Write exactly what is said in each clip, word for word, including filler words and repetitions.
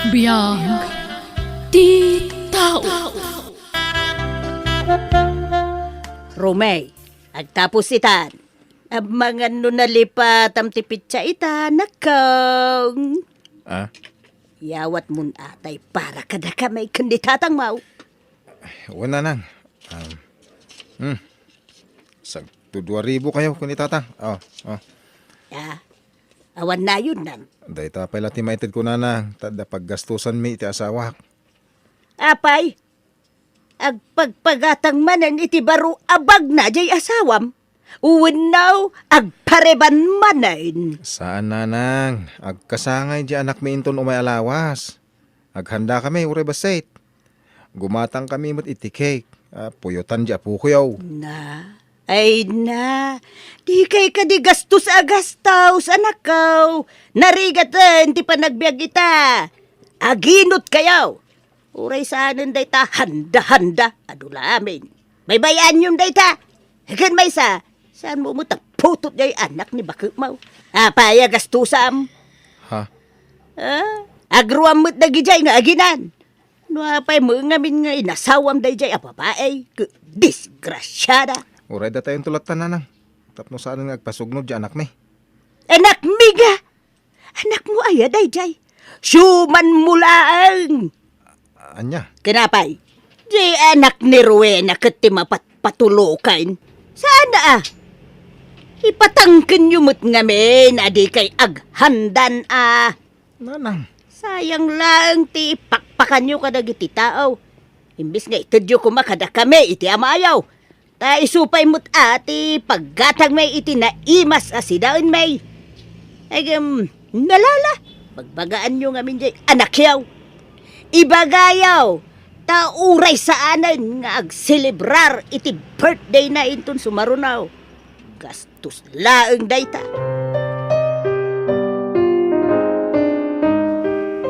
Biag ti tao. Romay, agtapos itan. Amangan no nalipatam ti pitsa ita, nakong. Ah? Yawatmon atay para kadakami ken ni tatangmo. Wen, nanang. Um, hmm. Sagto dua ribu kayo ken ni tatang. Oh, oh. Ah, awan nayon nan. Dayta pay la ti maitedko, nanang, ta adda paggastusanmi iti asawak. Apay, agpagpagatang manen iti baro a bagna jay asawam? Wenno agpareban manen? Saan, nanang. Agkasangay jay anakmi inton umay a lawas. Aghandakami uray bassit. Gumatangkami met iti cake. Ah, puyotan jay apokoyo. Na, ay na, dikay kadi gastos a gastos, anakko. Narigaten ti panagbiag ita. Aginotkayo. Uray saanen dayta handa-handa, adu la amin. Baybay-anyon dayta. Ken maysa, saanmo met a putot jay anak ni baketmo? Apay a gastusam? Ha? Ah, agruam met dagijay nga aginan. No apay met ngamin nga inasawam dayjay a babai, ket disgrasiada. Uray datayon ti latta, nanang. Tapno saanen nga agpasugnod jay anakmi. Anakmi nga! Anakmo aya dayjay? Siumanmo laeng! Ania? Ken apay, jay anak ni Rowena ket ti mapatpatulokan. Saan a? Ipatangkenyo met ngamin a dikay aghandan a. Nanang. Sayang laeng ti pakpakanyo kadagiti tao. Imbes nga itedyo koma kadakami iti amayo. Ta isu pay met a ti paggatangmi iti naimas a sidaenmi. Ngem, nalala, bagbagaanyo ngamin jay anakyo. Ibagayo, ta uray saanen nga agselebrar iti birthday na inton sumaruno. Gastos laeng dayta.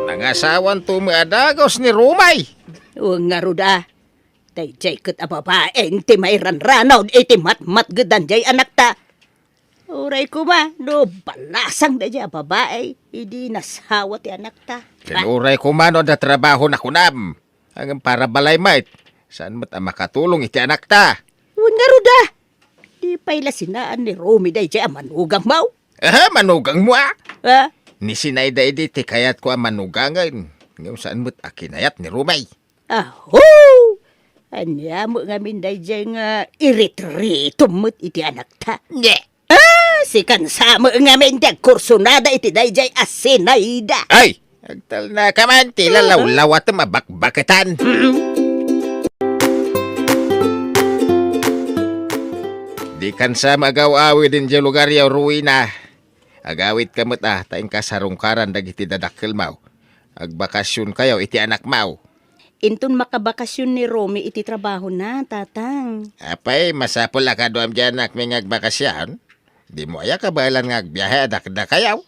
Nangasawanto met a dagus ni Romay. O ngarud a, dayjay ket a babaen ti mairanranon iti matmatgedan jay anakta. Uray koma no balasang dayjay a babai idi nasawa ti anakta. Ken uray koma no adda trabaho na kunam. Ngem para balay met, saan met a makatulong iti anakta? Wen ngarud a, di pay la sinaan ni Romy dayjay a manugangmo? Aha, manugangmo a? Ha? Ni Sinayda idi ti kayatko a manugangen, ngem saan met a kinayat ni Romy. Aho! Ania met ngamin dayjay nga iritritom met iti anakta? Nye! Ah, sikan sa met ngamin ti agkursunada iti dayjay a Sinayda. Ay! Agtalnaka man ti lalawlawatem a bakbaketan. Dikan sa met agaw-awid idiay lugaryo, Rowena. Agawidka met a, ta inka sarungkaran dagiti dadakkelmo. Agbakasionkayo iti anakmo. Inton makabakasion ni Romy iti trabahona, Tatang. Apay, masapul a kaduam diay anakmi nga agbakasion? Dimo aya kabaelan nga agbiahe a dakdakayo?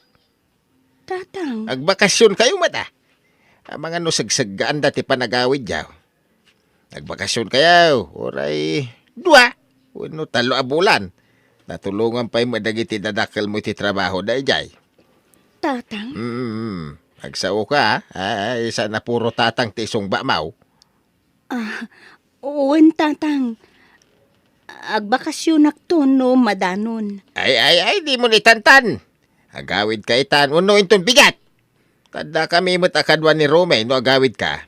Tatang. Agbakasionkayo met a. Amangan no segseggaanda ti panagawidyo. Agbakasionkayo, uray dua wenno tallo a bulan. Natulongan pay met dagiti dadakkelmo iti trabaho dayjay. Tatang? Mm, agsaoka, a. Ay, saan a puro tatang ti isungbamo. Ah, wen, Tatang. Agbakasionakto no madanon. Ay, ay, ay, dimo itantan. Agawidka itan wenno inton bigat. Kaddakami met a kadua ni Romy no agawidka.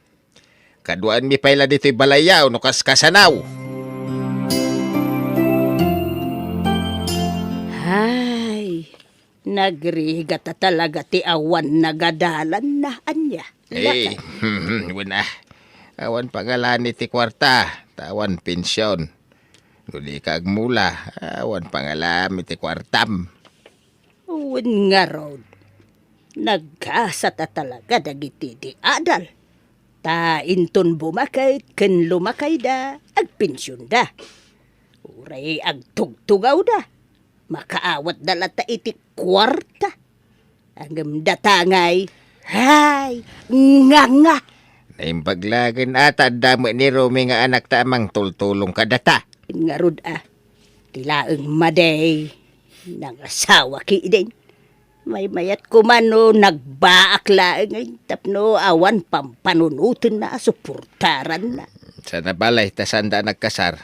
Kaduaenmi pay la ditoy balayyo no kaskasano. Hay, nagrigat a talaga ti awan nagadalanna, ania? Eh, wen a. Awan pangalani ti kuarta, ta awan pension. No dika agmula, awan pangalami ti kuartam. Wen ngarud, naggasat a talaga dagiti di adal. Ta inton bumaket ken lumakayda, agpensionda. Uray agtugtugawda, makaawatda latta iti kuarta. Ngem data ngay, hay, nganga! Naimbag laeng a ta adda met ni Romy nga anakta a mangtultulong kadata. Ngarud a, ti laeng madi, nangasawa ketdin. Maymayat koma no nagbaak laeng ay tapno awan pampanunotenna a suportaranna. Saan a balay ta saanda a nagkasar.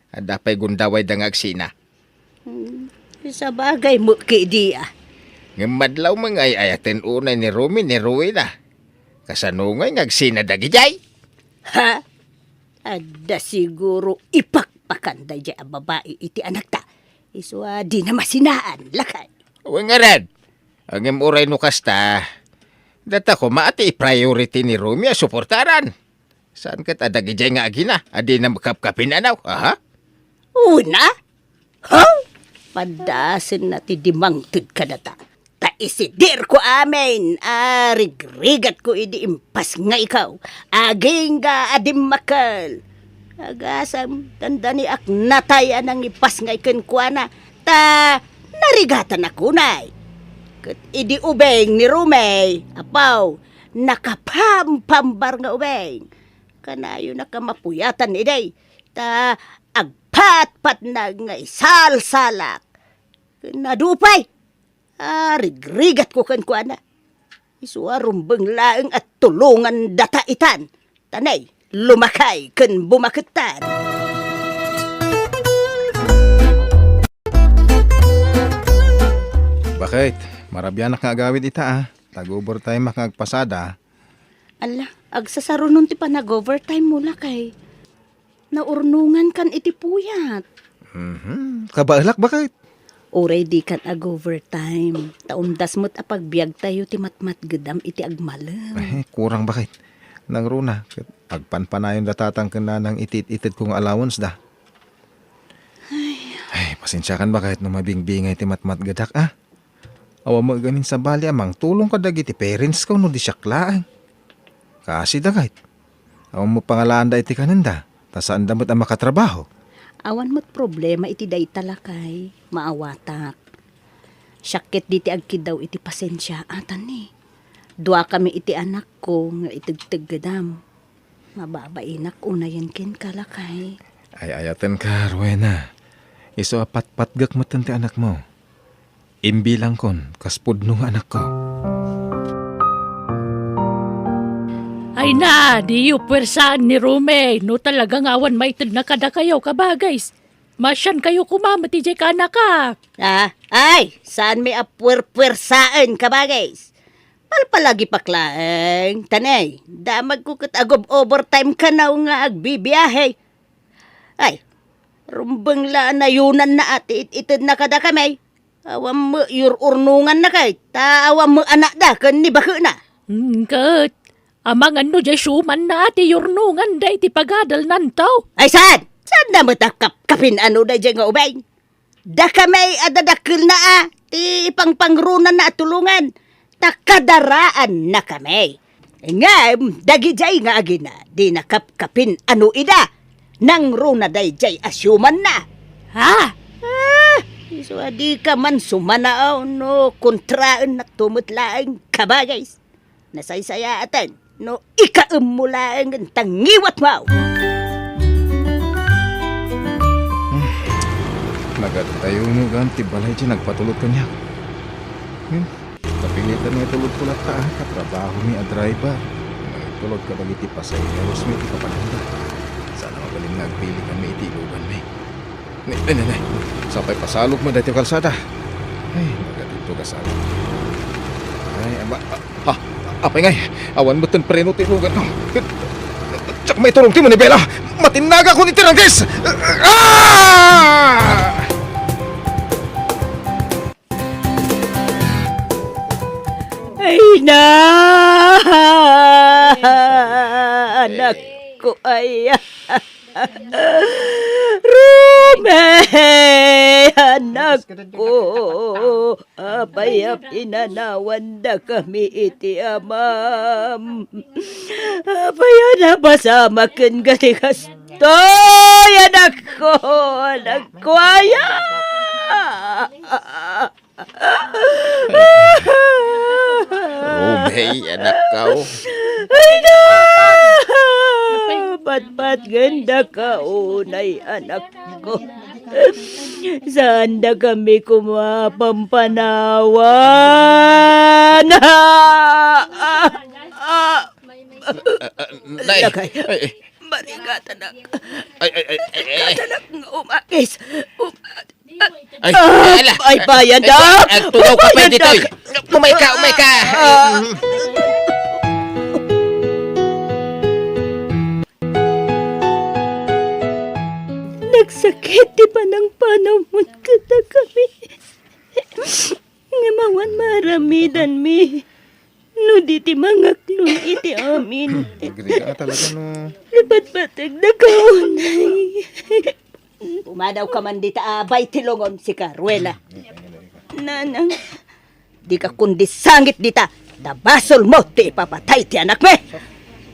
Adda pay gundawayda nga agsina. Hmm, sabagay met kadi a. Ngem madlaw met nga ay-ayaten unay ni Romy ni Rowena. Kasano ngay nga agsina dagijay? Ha? Adda siguro ipakpakan dayjay a babai iti anakta. Isu a dina masinaan, lakay. Wen ngarud. Ngem uray no kasta, data koma ti priority ni Romy a suportaran. Saan ket a dagijay nga agina a dina makapkapin-ano? Aha? Una? Ha? Padasenna ti dimangted kadata. Ta isidirko amin a rigrigatko idi impasngayko. Agingga a dimmakkel. Agasem, dandaniak natay a nangipasngay kenkuana. Ta narigatanak unay. Ket idi ubing ni Romy, apaw, nakapampambar nga ubing. Kanayonak a mapuyatan idi, ta agpatpatnag nga isalsalak. Ken adu pay, a rigrigatko kenkuana. Isu a rumbeng laeng a tulongan data itan. Ta nay, lumakay ken bumakettan. Bakit? Marabianak nga agawid ita, a. Tag-overtime-ak nga agpasada. Ala, agsasarunon ti panag-overtime mo, lakay. Naurnongankan iti puyat. Mhm. Kabaelak, bakit? Uray dikan ag-overtime. Ta umdas met a pagbiagtayo ti matmatgedam iti agmalem. Eh, kurang, bakit? Nangruna, ket agpanpanayon da tatang ken nanang iti it-itedko nga allowance da. Ay. Ay, pasensiakan, bakit, no mabingbingay ti matmatgedak, a? Awan met gamin sabali a mangtulong kadagiti parents ko no di siak laeng. Kasi dagayt. Awan met pangalaanda iti kanenda, ta saanda met a makatrabaho. Awan met problema iti dayta, lakay. Maawatak. Siak ket diti agkiddaw iti pasensia, a, tani. Duakami iti anakko nga itegteggedam. Mababainak unayen kenka, lakay. Ay-ayatenka, Rowena. Isu a patpatgek metten ti anakmo. Imbilangkon kas pudno nga anakko. Ay na, diyo puwersaen ni Romy no talaga nga awan maitedna kadakayo, kabagays. Masiankayo koma met idiay kanaka. Ah, ay, saanmi a puwerpuwersaen, kabagays. Palpalagipak laeng, tanay, damagko ket agob-overtime kanaw nga agbibiahe. Ay, rumbeng la a nayonanna a ti it-itedna kadakami. Awan met yur-urnongannaka, ta awan met anakda ken ni baketna. Hmm, ket, amangan no diay siumanna a ti yurnonganda iti pagadalnanto? Ay, saan? Saanna met a kapkapin-ano daydiay nga ubing? Dakami a dadakkelna a ti ipangpangronanna a tulongan, ta kadaraannakami. Ngem dagidiay nga agina, dina kapkapin-ano ida. Nangruna daydiay a siumanna. Ha? Ah, isu a dika man sumanaaw no kontraennakto met laeng, kabagays. Nasaysayaaten no ikaemmo laeng ta ngiwatmo. Hmm. Nagad-ayuno gaan ti balay ti nagpatulod kaniak. Hmm. Napilitan nga itulodko latta, a, katrabahomi a driver. Nagtulod kadagiti pasaheros mi iti papananda. Saan a mabalin nga agpili kami iti iluganmi. Ne, ne, ne, ne. Sapay pasalog met daytoy kalsada. Ay, magadidto kasano. Ay, ama, ah, ah, apay ngay, awan metten preno ti ilugan. Diak maiturong ti manibela. Matinnagakon iti rangkes. Ah! Ay na! Anakko, ay. Rume! Anakko! Apay a pinanawandakami iti amam? Apay a napasamak ken gati kastoy, anakko! Anakko, aya! Rubey, anakko. Ay, na! Patpatgenda ka unay, anakko. Saanda kami koma pampanawan. Ah! Ah! Ah! Ah, ah, nay. Lakay. Ay, ay. Marigatanak. Ay, ay, ay, ay, ay. Marigatanak nga umakis. Um-, Ay, ah, ala. Ay, bayan, Dak. Agtugaw ka pay ditoy. Umay ka, umay ka. Ah. Nagsakit ti panangpanawmo kadakami. Ngem awan maaramidanmi no di ti mangaklon iti amin. Agriga talaga no. Napatpategda ka unay. Pumadawka man dita a bay ti lungon, sika, Rowena. Nanang. Dika kundi sangit dita, ta basolmo ti ipapatay ti anakmi.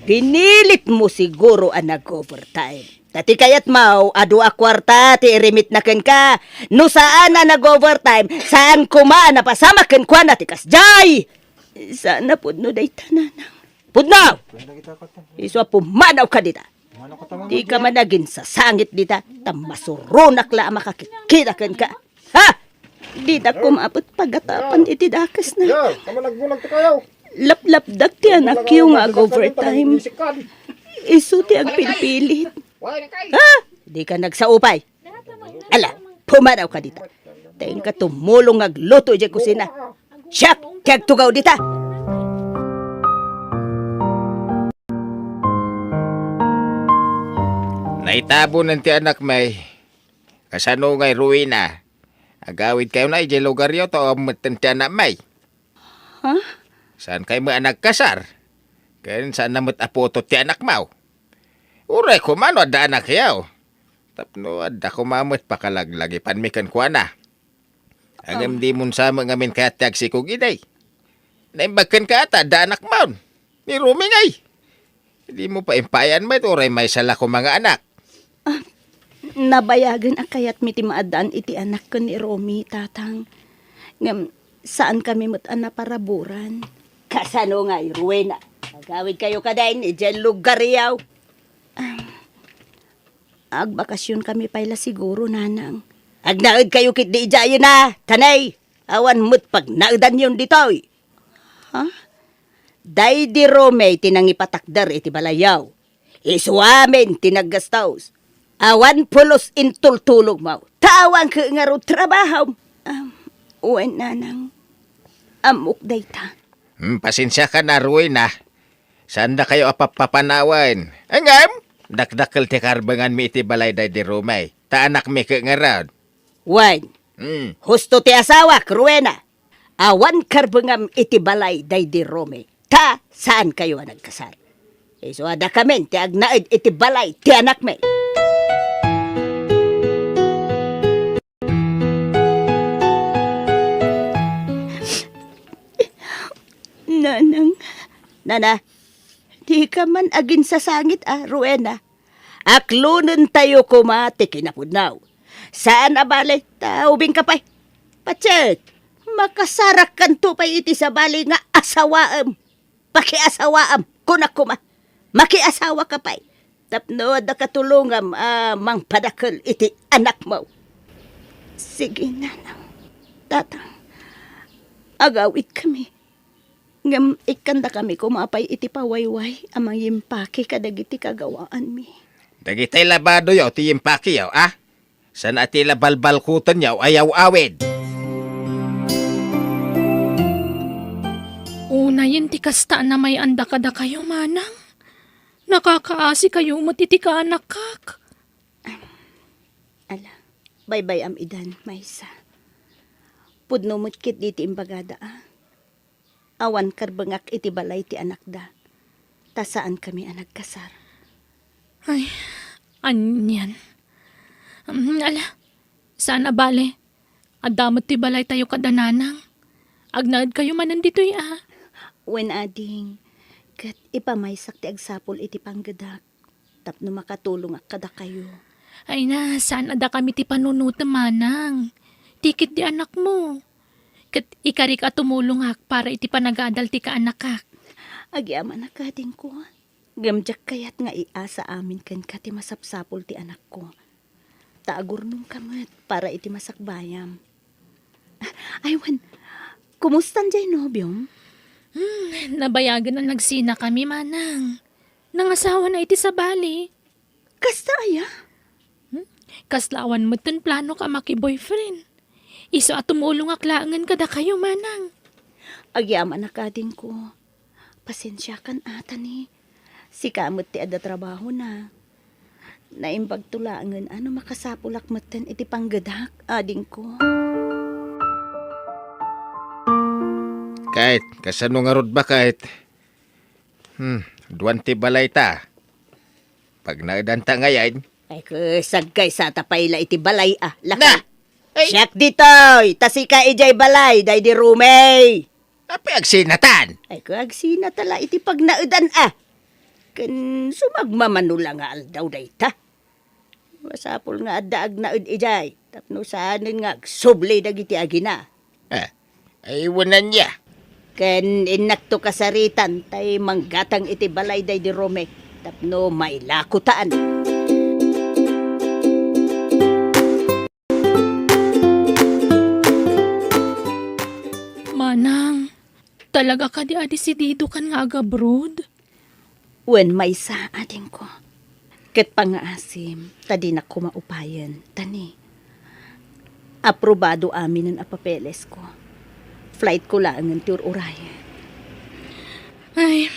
Pinilitmo siguro a nag-overtime. Ta ti kayatmo, adu a kuarta ti irimitna kenka. No saan a nag-overtime, saan koma a napasamak kenkuana ti kasdiay. Saan a pudno dayta, Nanang. Pudno! Isu a pumadawka dita. Dika man aginsasangit dita, ta masuronak la a makakitkita kenka. Ha? Dita koma met pagatapan iti dakesna. Laplapdak ti anakyo nga ag-overtime. Isu ti agpilpilit. Ha? Dika nagsao pay. Ala, pumadawka dita. Ta inka tumulong nga agluto idiay kusina. Siak ti agtugaw dita. Naitabonen ti anakmi. Kasano ngay, Rowena? Agawidkayo na idiay lugaryo ta awan metten ti anakmi. Ha? Saan kayo met a nagkasar? Ken saan na met a putot ti anakmo? Uray koma no adda anakyo. Tapno adda koma met pakalaglagipanmi kenkuana. Ngem dimon sa met ngamin kayat ti agsikog idi. Naimbag kenka ta adda anakmon. Ni Romy ngay. Dimo pay impayan met uray maysa la koma nga anak. Ah, nabayagen a kayatmi ti maaddaan iti anak ken ni Romy, Tatang. Ngem saankami met a naparaburan. Kasano ngay, Rowena? Agawidkayo kadin idiay lugaryo. Ah, agbakasionkami pay la siguro, Nanang. Agnaedkayo ketdi idiayen a, ta nay, awan met pagnaedanyon ditoy. Ha? Daydi Romy ti nangipatakder iti balayyo. Isu amin ti naggastos. Awan pulos intultulogmo. Ta awan ket ngarud trabahom. Am, wen, Nanang. Ammok dayta. Hmm, pasensiakan a, Rowena. Saandakayo a pappapanawen. Ngem, dakdakkel ti karbenganmi iti balay daydi Romy. Ta anakmi ket ngarud. Wen. Hmm. Husto ti asawak, Rowena. Awan karbengam iti balay daydi Romy, ta saankayo a nagkasar. Isu a dakamin ti agnaed iti balay ti anakmi. Nanang. Nana, dika man aginsasangit a, Rowena. Aklonentayo koma ti kinapudno. Saan a bale, ta ubingka pay. Patsit, makasarakkanto pay iti sabali nga asawaem. Pakiasawaem, kunak koma. Makiasawaka pay. Tapno adda katulongam a mangpadakkel iti anakmo. Sige, Nanang. Tatang, agawidkami. Ngem ikkandakami koma pay iti pawayway a mangimpaki kadagiti kagawaanmi. Dagiti labadoyo ti impakiyo, a? Saan a ti la balbalkutenyo a yaw-awid? Unayen ti kasta a namay-anda kadakayo, manang. Nakakaasikayo met iti kaanakak. Ala, baybay-am idan, maysa. Pudno met ketdi ti imbagada, a? Awan karbengak iti balay ti anakda, ta saankami a nagkasar. Ay, anian. Mm, ala, saan a bale. Adda met ti balaytayo kada nanang. Agnaedkayo manen ditoy a. Wen, ading, ket ipamaysak ti agsapul iti panggedak tapno makatulongak kadakayo. Ay na, saan a dakami ti panunotem, manang. Ti ketdi anakmo. Ket ikarik a tumulongak para iti panagadal ti kaanakak. Agyamanak, adingko. Ngem diak kayat nga iasa amin kenka ti masapsapul ti anakko. ta agurnongka met para iti masakbayam. Ay, wen, kumustan jay nobiom? Hmm, nabayagen a nagsinakami, manang. Nangasawana iti sabali. Kasta aya? Hmm? Kasla awan metten plano ka maki-boyfriend. Isu a tumulongak laengen kadakayo, manang. Agyamanak, adingko. Pasensiakan a, Tani. Sika met ti adda trabahona. Naimbagto laengen a no makasapulak metten iti panggedak, adingko. Ket, kasano ngarud, baket? Hmm, aduan ti balayta. Pagnaedanta ngayen. Ay, ket sagkaysata pay la iti balay, a, lakay. Na! Ay! Siak ditoy, ta sika idiay balay, daydi Romey. Apay agsinatan? Ay, ket agsinata la iti pagnaedan, a. Ken sumagmamano la nga aldaw dayta. Masapul nga adda agnaed idiay, tapno saanen nga agsubli dagiti agina. Ah, ay, wen ania. Ken innakto kasaritan, tay manggatang iti balay daydi Romey, tapno mailakotan. Manang, talaga kadi a desididokan nga agabroad? Wen maysa, adingko. Ket pangngaasim, ta dinak koma upayen, Tani. Aprobado aminen a papelesko. Flightko laengen ti ur-urayen. Ay,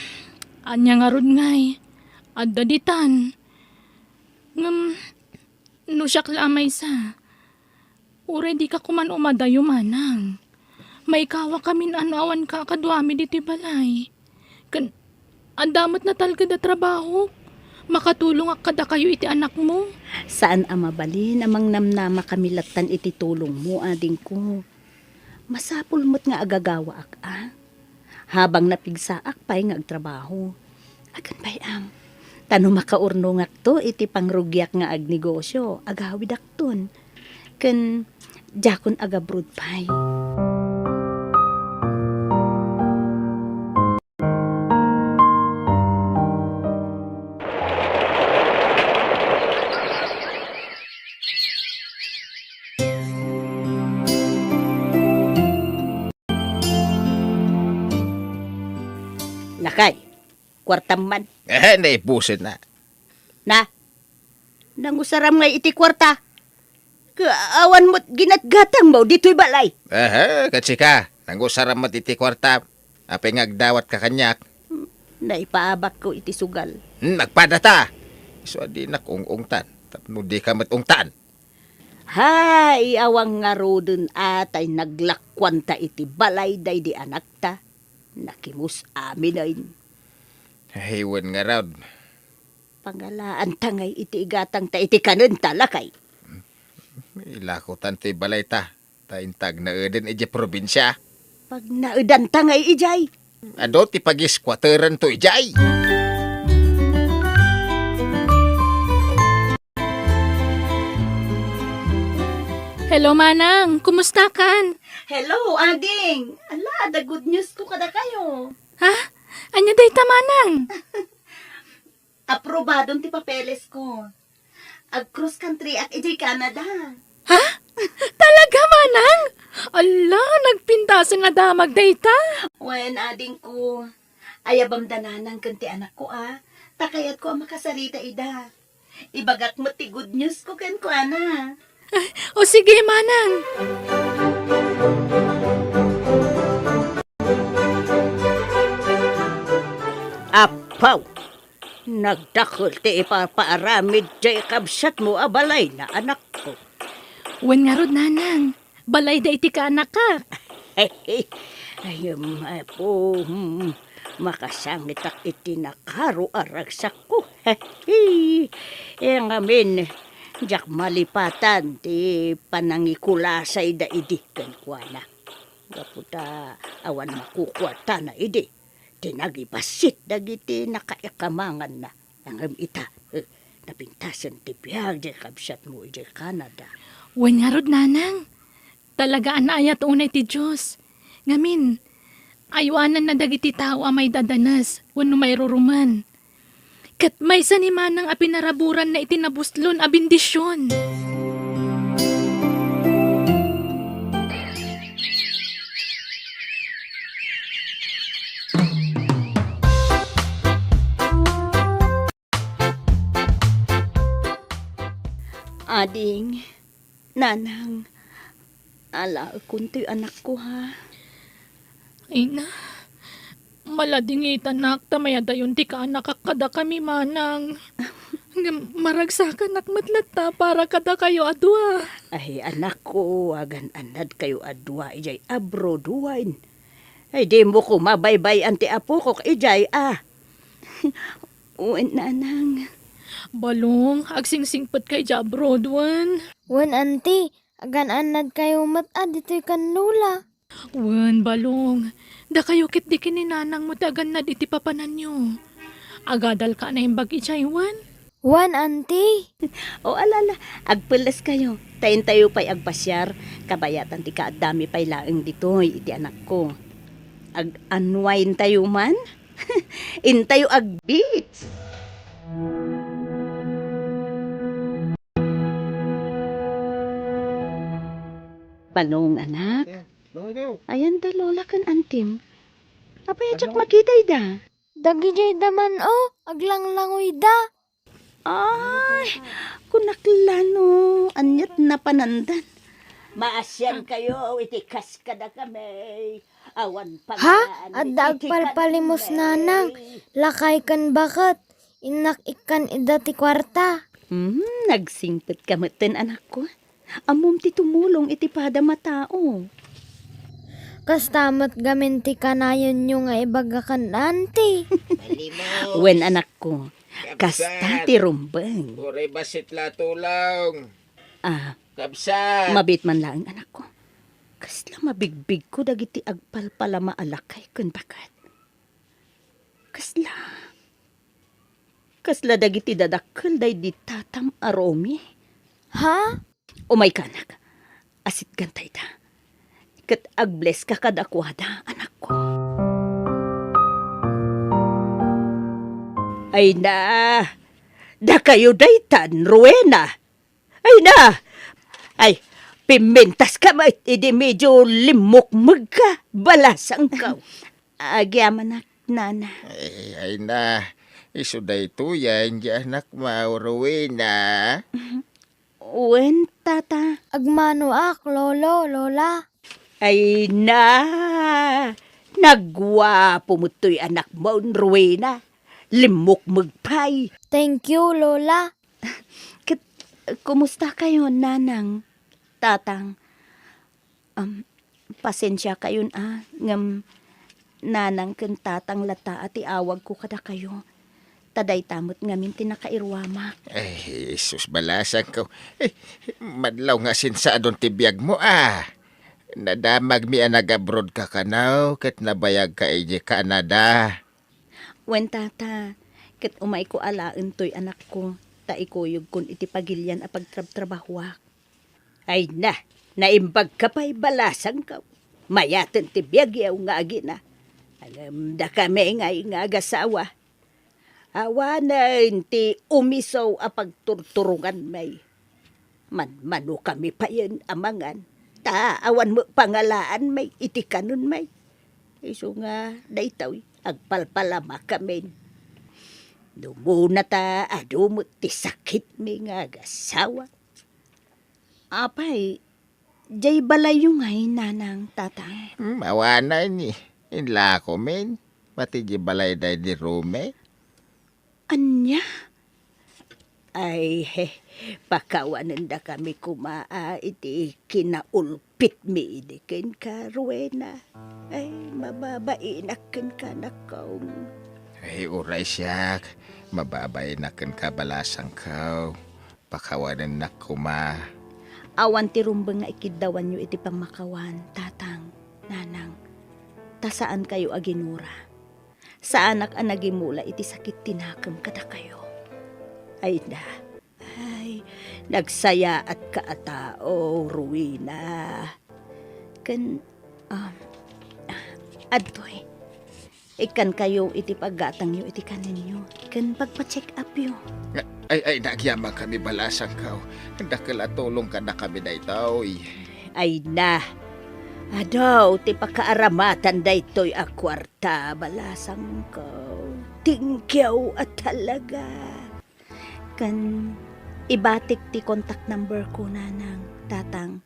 ania ngarud ngay? Adda ditan. Ngem, no siak la a maysa, uray dika koman umadayo, manang. Maikawakamin a no awanka a kaduami ditoy balay. Ken adda met natalged a trabahok. Makatulongak kadakayo iti anakmo. Saan a mabalin a mangnamnamakami lattan iti tulongmo, adingko. Masapul met nga agagawaak, a. Habang napigsaak pay nga agtrabaho. Agan pay, am. Ta no makaurnongakto iti pangrugiak nga agnegosio, agawidakton. Ken diakon agabroad pay. Lakay, kuartam man. Eh, naibusen na. Na? Nangusaram ngay iti kuarta? Ka-, awan met ginatgatangmo ditoy balay. Aha, ket sika, nangusaram met iti kuarta. Apay nga agdawatka kaniak? Hmm, naipaabakko iti sugal. Hmm, agpadata! Isu a dinak ung-ungtan, tapno dika met ungtan. Hay, awan ngaruden a tay naglakuanta iti balay daydi anakta. Nakimus aminen. Hay, wen ngarud. Pangalaanta ngay iti igatangta iti kanenta, lakay. Ilakotan ti balayta, ta inta agnaeden idiay probinsia. Pagnaedanta ngay idiay. Adu ti pagisquatteranto idiay. Hello, Manang. Kumustakan? Hello, Ading. Ala, adda good news ko kadakayo. Ha? Ania dayta, Manang? Aprobadon ti papeles ko. Ag-cross country ak idiay Canada. Ha? Talaga, Manang? Ala, nagpintasen a damag dayta. Wen, adingko. Ayabam da nanang ken ti anakko, a. Ta kayatko a makasarita ida. Ibagak met ti good news ko kenkuana. O sige, Manang. Apaw! Nagdakel ti ipapaaramid jay kabsatmo a balayna, anakko. Wen ngarud, Nanang. Balayda iti kaanakak. Ay, em, Apo, hmm, makasangitak iti nakaro a ragsakko. Ngamin, diak malipatan ti panangikulasayda idi kenkuana. Gapu ta awan makukuartana idi, ti nagibassit dagiti nakaikamanganna. Ngem ita, eh, napintasen ti biag diay kabsatmo idiay Canada. Wen ngarud, Nanang. Talaga a naayat unay ti Dios. Ngamin, aywananna dagiti tao a maidadanes wenno mairurumen. Ket maysa ni Manang a pinaraburanna iti nabuslon a bendision. Ading, nanang, alaekon toy anakko, ha? Ay na, maladingitanak ta mayadayon ti kaanakak kadakami, manang. Ngem maragsakanak met latta para kadakayo a dua. Ay, anakko, agan-annadkayo a dua idiay abroad, wen? Ay, dimo koma baybay-an ti apokok idiay, a? Wen, nanang. Balong, agsingsingpetka idiay abroad, wen? Wen, anti, agan-annadkayo met a ditoy ken Lola. Wen, Balong, dakayo ketdi ken ni nanangmo ti agannad iti papananyo. Agadalka a naimbag idiay, wen? Wen, anti. O, ala, ala, agpelleskayo. Ta intayo pay agpasiar, kabayatan ti kaaddami pay laeng ditoy iti anakko. Ag-unwindtayo man? Intayo ag-beach. Balong, anak. Eh, Balong, ikaw. Ayan da, Lola ken Antim. Apay a diak makita ida? Dagijay da man, o, aglanglangoy da. Ay, kunak la no, aniat napanandan. Maasiankayo iti kas kadakami. Awan. Ha? Adda agpalpalimos, nanang. Lakay ken baket. Innak ikkan ida ti kuarta. Hmm, nagsingpetka metten, anakko. Ammom ti tumulong iti padam a tao. Kasta met gamin ti kanayonyo nga ibaga ken anti. Wen, anakko. Kasta ti rumbeng. Uray bassit la tulong. Ah, kabsat. Mabiit man laeng, anakko. Kasla mabigbigko dagiti agpalpalama a lakay ken baket. Kasla, kasla dagiti dadakkel daydi tatam a Romy. Ha? Umayka, anak. Asitganta ida. Ket agblesska kadakuada, anakko. Ay na, dakayo daytan, Rowena. Ay na! Ay, pimmintaska met idi medio limmukmegka, balasangko. Agyamanak, nana. Ay, ay na, isu daytoyen ti anakmo, Rowena. Wen, tata. Agmanoak, lolo, lola. Ay na, nagguapo met toy anakmo, Rowena. Limmukmeg pay. Thank you, lola. Ket, kumustakayo, nanang, tatang? Am, pasensiakayon a, ngem nanang ken tatang latta a ti awagko kadakayo. Ta dayta met ngamin ti nakairuamak. Ay, Jesus, balasangko. Eh, madlaw nga sinsadon ti biagmo a. Nadamagmi a nag-abroadka kano ket nabayagka idiay Canada. Wen, tata, ket umayko alaen toy anakko, ta ikuyogkon iti pagilian a pagtrabtrabahoak. Ay na, naimbagka pay, balasangko. Mayaten ti biagyo nga agina. Ngem dakami ngay nga agasawa, awanen ti umiso a pagturturonganmi. Manmanokami payen a mangan, ta awan met pangalaanmi iti kanonmi. Isu nga daytoy, agpalpalamakamin. Dumuna ta adu met ti sakitmi nga agasawa. Apay, diay balayyo ngay, nanang, tatang? Hmm, awanen, eh. Inlakomin. Pati diay balay daydi Romy. Ania? Ay, he, pakawanendakami koma a iti kinaulpitmi idi kenka, Rowena. Ay, mababainak kenka, anakko. Ay, uray siak, mababainak kenka, balasangko. Pakawanennak koma. Awan ti rumbeng nga ikiddawanyo iti pammakawan, tatang, nanang. Ta saankayo a ginura. Saanak a nagimula iti sakit ti nakem kadakayo. Ay na. Ay, nagsayaatka a tao, Rowena. Ken, um, adtoy. Ikkankayo iti paggatangyo iti kanenyo ken pagpa-check-upyo. Ay, ay, nagyamankami, balasangko. Dakkel a tulong kadakami daytoy. Ay na. Adu ti pakaaramatan daytoy a kuarta, balasangko. Thank you a talaga. Ken Ibatik ti contact number ko, Nanang, Tatang.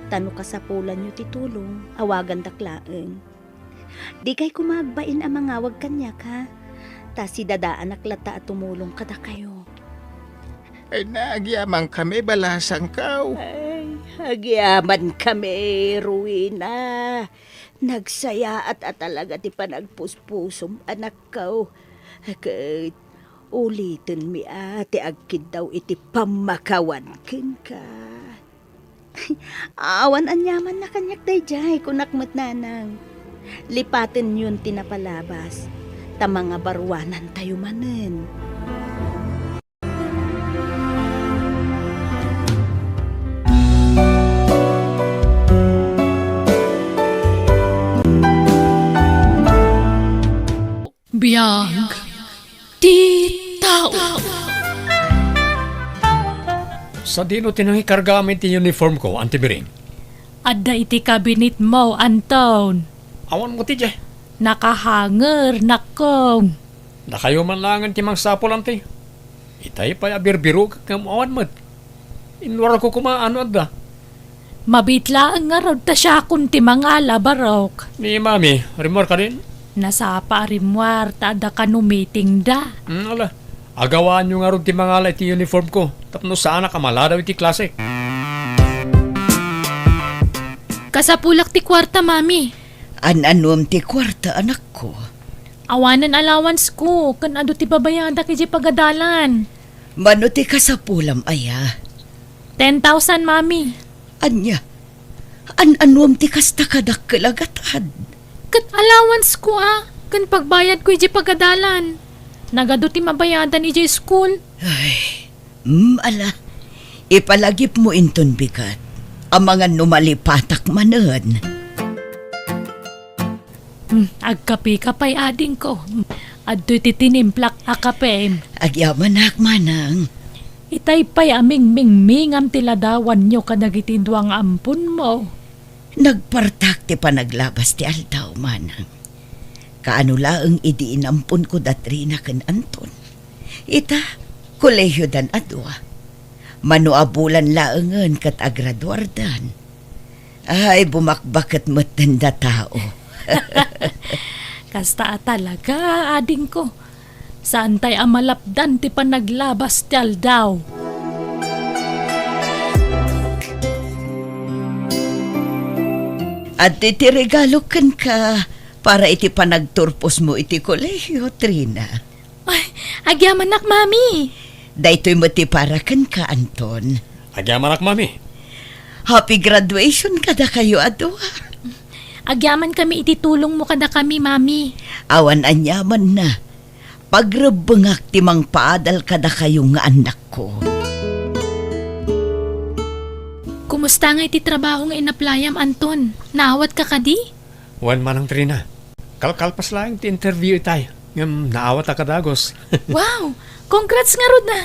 Ta no kasapulanyo ti tulong, awagandak laeng. Dikay koma agbain a mangawag kaniak, ha? Ta sidadaanak latta a tumulong kadakayo. Ay, nagyamankami, balasangko. Ay, agyamankami, Rowena. Nagsayaat a talaga ti panagpuspusom, anakko. Ket ulitenmi a ti agkiddaw iti pammakawan kenka. Awan aniamanna kaniak daydiay, kunak met, Nanang. Lipatenyon ti napalabas, ta mangabaruanantayo manen. Biag ti tao. Sadino ti nangikarga amin ti uniform ko, Auntie Biring? Adda iti cabinet mo, Anton. Awan mo ti diay. Nakahanger, nakko. Dakayo man laengen ti mangsapul, Auntie. Itay pay a birbirok ngem awan met. Inwarko koma no adda. Mabiit laeng ngarud ta siakon ti mangala, barok. Ni Mami, rimmuar kadin? Nasapa a rimmuar ta adda kano meeting da. Hmm, ala. Agawaanyo ngarud ti mangala iti uniform ko tapno saanak a maladaw iti klase. Kasapulak ti kuarta, Mami. An-anuem ti kuarta, anakko? Awanen allowance ko, ken adu ti babayadak idiay pagadalan. Mano ti kasapulam aya? Ten thousand, Mami. Ania? An-anuem ti kasta kadakkel a gatad? Ket allowance ko a, ken pagbayad ko idiay pagadalan. Nagadu ti mabayadan idiay school. Ay, mm, ala. Ipalagipmo inton bigat. Amangan no malipatak manen. Hmm, agkapeka pay, adingko. Adtoy ti tinimplak a kapem. Agyamanak, manang. Itay pay a mingmingmingam ti ladawanyo kadagiti dua nga amponmo. Nagpartak ti panaglabas ti aldaw, manang. Kaano laeng idi inamponko da Trina ken Anton. Ita, kolehiodan a dua. Mano a bulan laengen ket agraduardan. Ay, bumakbaket metten da tao. Kasta a talaga, adingko. Saantay a malapdan ti panaglabas ti aldaw. Adtoy ti regalo kenka para iti panagturposmo iti kolehio, Trina. Ay, agyamanak, Mami. Daytoy met ti para kenka, Anton. Agyamanak, Mami. Happy graduation kadakayo a dua. Agyamankami iti tulongmo kadakami, Mami. Awan aniamanna. Pagrebbengak ti mangpaadal kadakayo nga annakko. Kumusta ngay ti trabaho nga inaplayam, Anton? Naawatka kadi? Wen, Manang Trina. Kalkalpas laeng ti interview itay, ngem naawatak a dagus. Wow! Congrats ngarud a!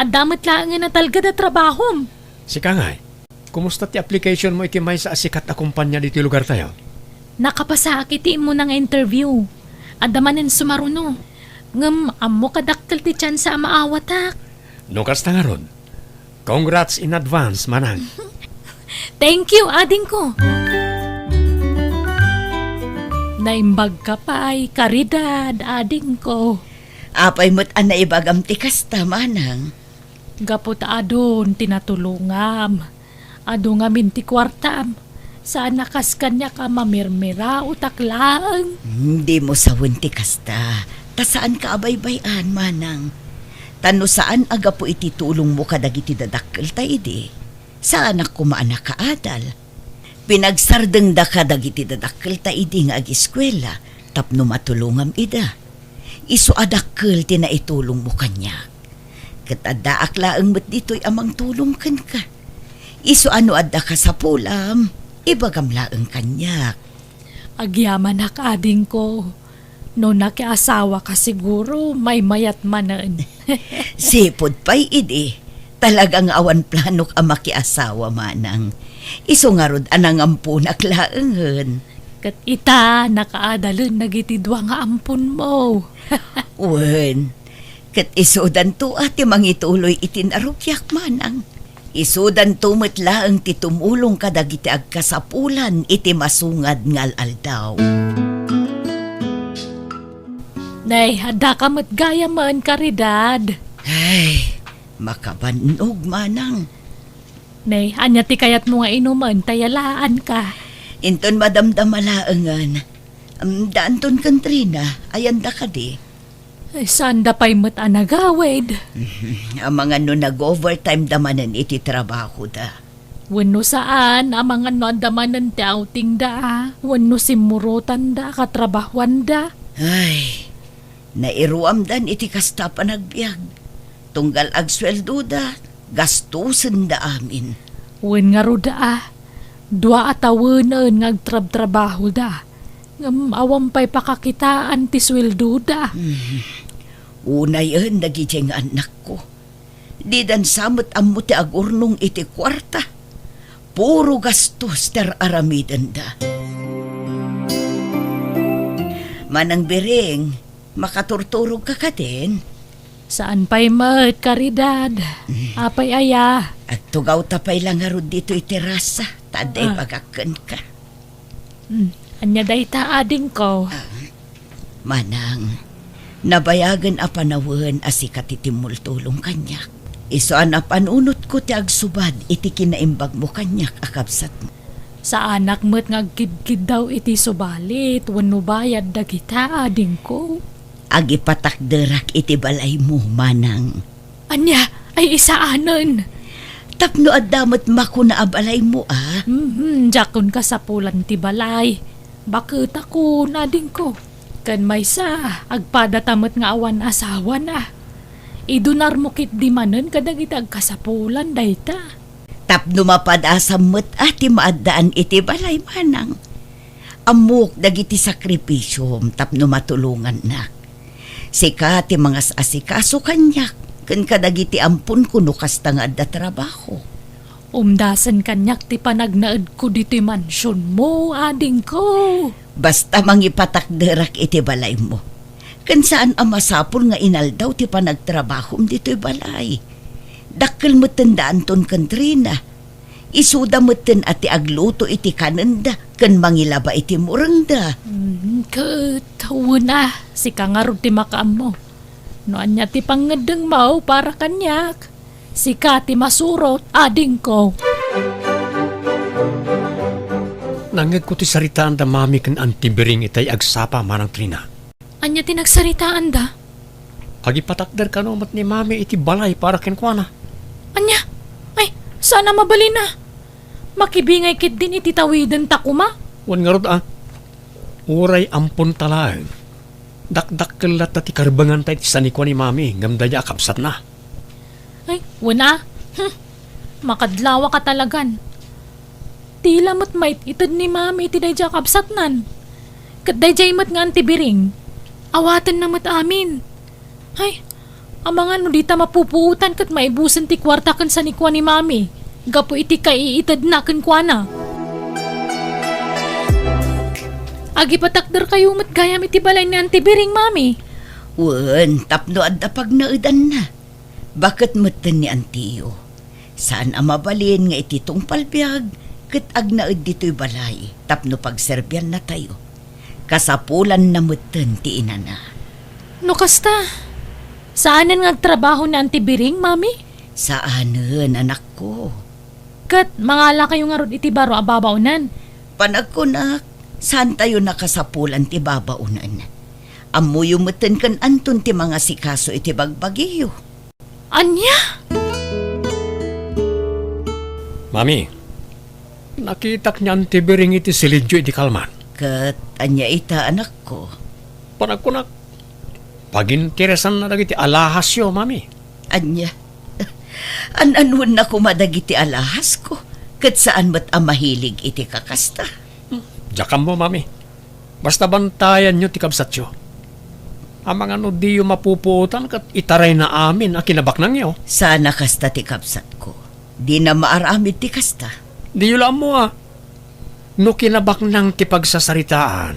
Adda met laengen a talged a trabahom. Sika ngay, kumusta ti application mo iti maysa a sikat a kompania ditoy lugartayo? Nakapasaak iti immuna nga interview. Adda manen sumaruno. Ngem ammo kadakkel ti tsansa a maawatak. No kasta ngarud, congrats in advance, Manang. Thank you, adingko. Naimbagka pay, Caridad, adingko. Apay met a naibagam ti kasta, Manang? Gapu ta adun ti natulongam. Adu ngamin ti kuartam. Saan a kas kaniak a mamirmiraotak laeng. Hmm, dimo sawen ti kasta. Ta saanka a baybay-an, Manang. Ta no saan a gapu iti tulongmo kadagiti dadakkelta idi, saanak koma a nakaadal. Pinagsardengdaka dagiti dadakkelta idi nga agiskuela tapno matulongam ida. Isu a dakkel ti naitulongmo kaniak. Ket addaak laeng met ditoy a mangtulong kenka. Isu a no adda kasapulam, ibagam laeng kaniak. Agyamanak, adingko. No nakiasawaka, siguro maymayat manen. Sipud pay idi, talaga nga awan planok a makiasawa, Manang. Isu ngarud a nangamponak laengen. Ket ita, nakaadalen dagiti dua nga amponmo. Wen, Ket isudanto a ti mangituloy iti narugiak, manang. Isudanto met laeng ti tumulong kadagiti agkasapulan iti masungad nga al-aldaw. Nay, addaka met gayamen, Karidad. Ay, makabannog, manang. Nay, ania ti kayatmo nga inumen ta yalaanka? Inton madamdama laengen. Am, daanton ken Trina, ayanda kadi? Ay, saanda pay met a nagawid. Amangan no nag-overtime da manen iti trabahoda. Wenno saan, amangan no adda manen ti outing da, wenno simmurotan da, katrabahuan da. Ay, nairuamdan iti kasta a panagbiag. Tunggal agsueldo da, gastusen da amin. Wen ngarud a, dua a tawenen nga agtrabtrabaho da. Ngem awan pay pakakitaan ti sueldo da. Hmm. Unayen dagiti nga annakko. Didan sa met ammo ti agurnong iti kuarta. Puro gastos ti ar-aramiden da. Manang Biring, makaturturog ka kaden? Saan pay met, Karidad. Mm. Apay aya? Agtugaw ta pay la ngarud ditoy terasa, ta adda Ah. ibagak kenka. Hmm, ania dayta, adingko? Ah, Manang, nabayagen a panawen a sika ti timmultulong kaniak. Isu a napanunotko ti agsubad iti kinaimbagmo kaniak a kabsatmo. Saanak met nga agkidkiddaw iti subalit wenno bayad dagita, adingko. Agipatakderak iti balaymo, manang. Ania? Ay, isaanen. Tapno adda met makuna a balaymo, a? Mhm, diakon kasapulan ti balay. Baketakon, adingko. Ken maysa, agpadata met nga awan asawana. Idunarmo ketdi manen kadagiti agkasapulan dayta. Tapno mapadasam met a ti maaddaan iti balay, manang. Ammok dagiti sakripisiom tapno matulongannak. Sika ti mangas-asikaso kaniak ken kadagiti amponko no kasta nga adda trabaho. Umdasen kaniak ti panagnaedko ditoy mansionmo, adingko. Basta mangipatakderak iti balaymo. Ken saan a masapul nga inaldaw ti panagtrabahom ditoy balay. Dakkel metten da Anton ken Trina. Isuda metten a ti agluto iti kanenda ken mangilaba iti murengda. Mm, ket, wen a, sika ngarud ti makaammo. No ania ti pangngeddengmo para kaniak, sika ti masurot, adingko. Nangngegko ti saritaanda Mami ken Auntie Biring itay agsapa, Manang Trina. Ania ti nagsaritaanda? Agipatakder kano met ni Mami iti balay para kenkuana. Ania? Ay, saan a mabalin a. Makibingay ketdin iti tawidenta koma. Wen ngarud a. Uray amponta laeng. Dakdakkel latta ti karbenganta iti sanikua ni Mami ngem daydiay a kabsatna. Ay, wen a. Hmm. Makadlawa ka talagan. Dila met mait-ited ni Mami iti daydiay a kabsatnan. Ket daydiay met nga Auntie Biring. Awatenna met amin. Ay, amangan no dita mapupuotan ket maibusen ti kuarta ken sanikua ni Mami gapu iti kaiitedna kenkuana. Agipatakderkayo met gayam iti balay ni Auntie Biring, Mami. Wen, tapno adda pagnaedanna. Baket metten ni antiyo. Saan a mabalin nga iti tungpal biag ket agnaed ditoy balay tapno pagserbiannatayo. Kasapulanna metten ti inana. No kasta, saanen nga agtrabaho ni Auntie Biring, Mami? Saanen, anakko. Ket mangalakayo ngarud iti baro a babaonen? Panagkunak, saantayo nakasapulan ti babaonen. Ammoyo metten ken Anton ti mangasikaso iti bagbagiyo. Ania? Mami, nakitak ni Auntie Biring iti silidyo idi kalman. Ket ania ita, anakko? Panagkunak, paginteresanna dagiti alahasyo, Mami. Ania? An-anuenna koma dagiti alahasko, ket saan met a mahilig iti kakasta. Hmm, diak ammo, Mami. Basta bantayanyo ti kabsatyo. Amangan no diyo mapupuotan ket itarayna amin a kinabaknangyo. Saan a kasta ti kabsatko. Dina maaramid ti kasta. Diyo la ammo a. No kinabaknang ti pagsasaritaan,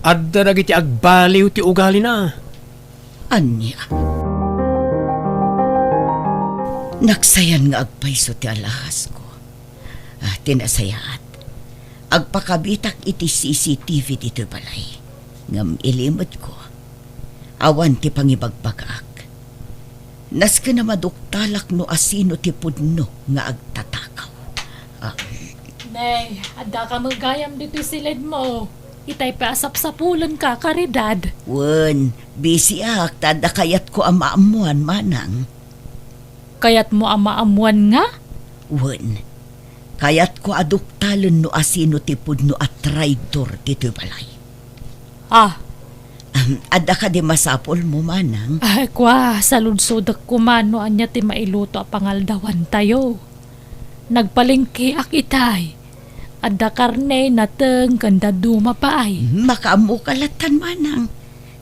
adda dagiti agbaliw ti ugalina. Ania? Naksayan nga agpayso ti alahasko. Ah, ti nasayaat, agpakabitak iti C C T V ditoy balay. Ngem ilimedko, awan ti pangibagbagaak. Nasken a maduktalak no asino ti pudno nga agtatakaw. Ah. Nay, adda ka met gayam ditoy siledmo. Itay pay a sapsapulenka, Karidad. Wen, bisiak ta adda kayatko a maammoan, manang. Kayatmo a maammoan nga? Wen, kayatko a duktalen no asino ti pudno a traidor ditoy balay. Ah. Ahem, adda kadi masapulmo, manang? Ay, kua, saludsodek koma no ania ti mailuto a pangaldawantayo. Nagpalengkeak itay. Adda karne, nateng, ken dadduma pay. Makaammoka lattan, manang.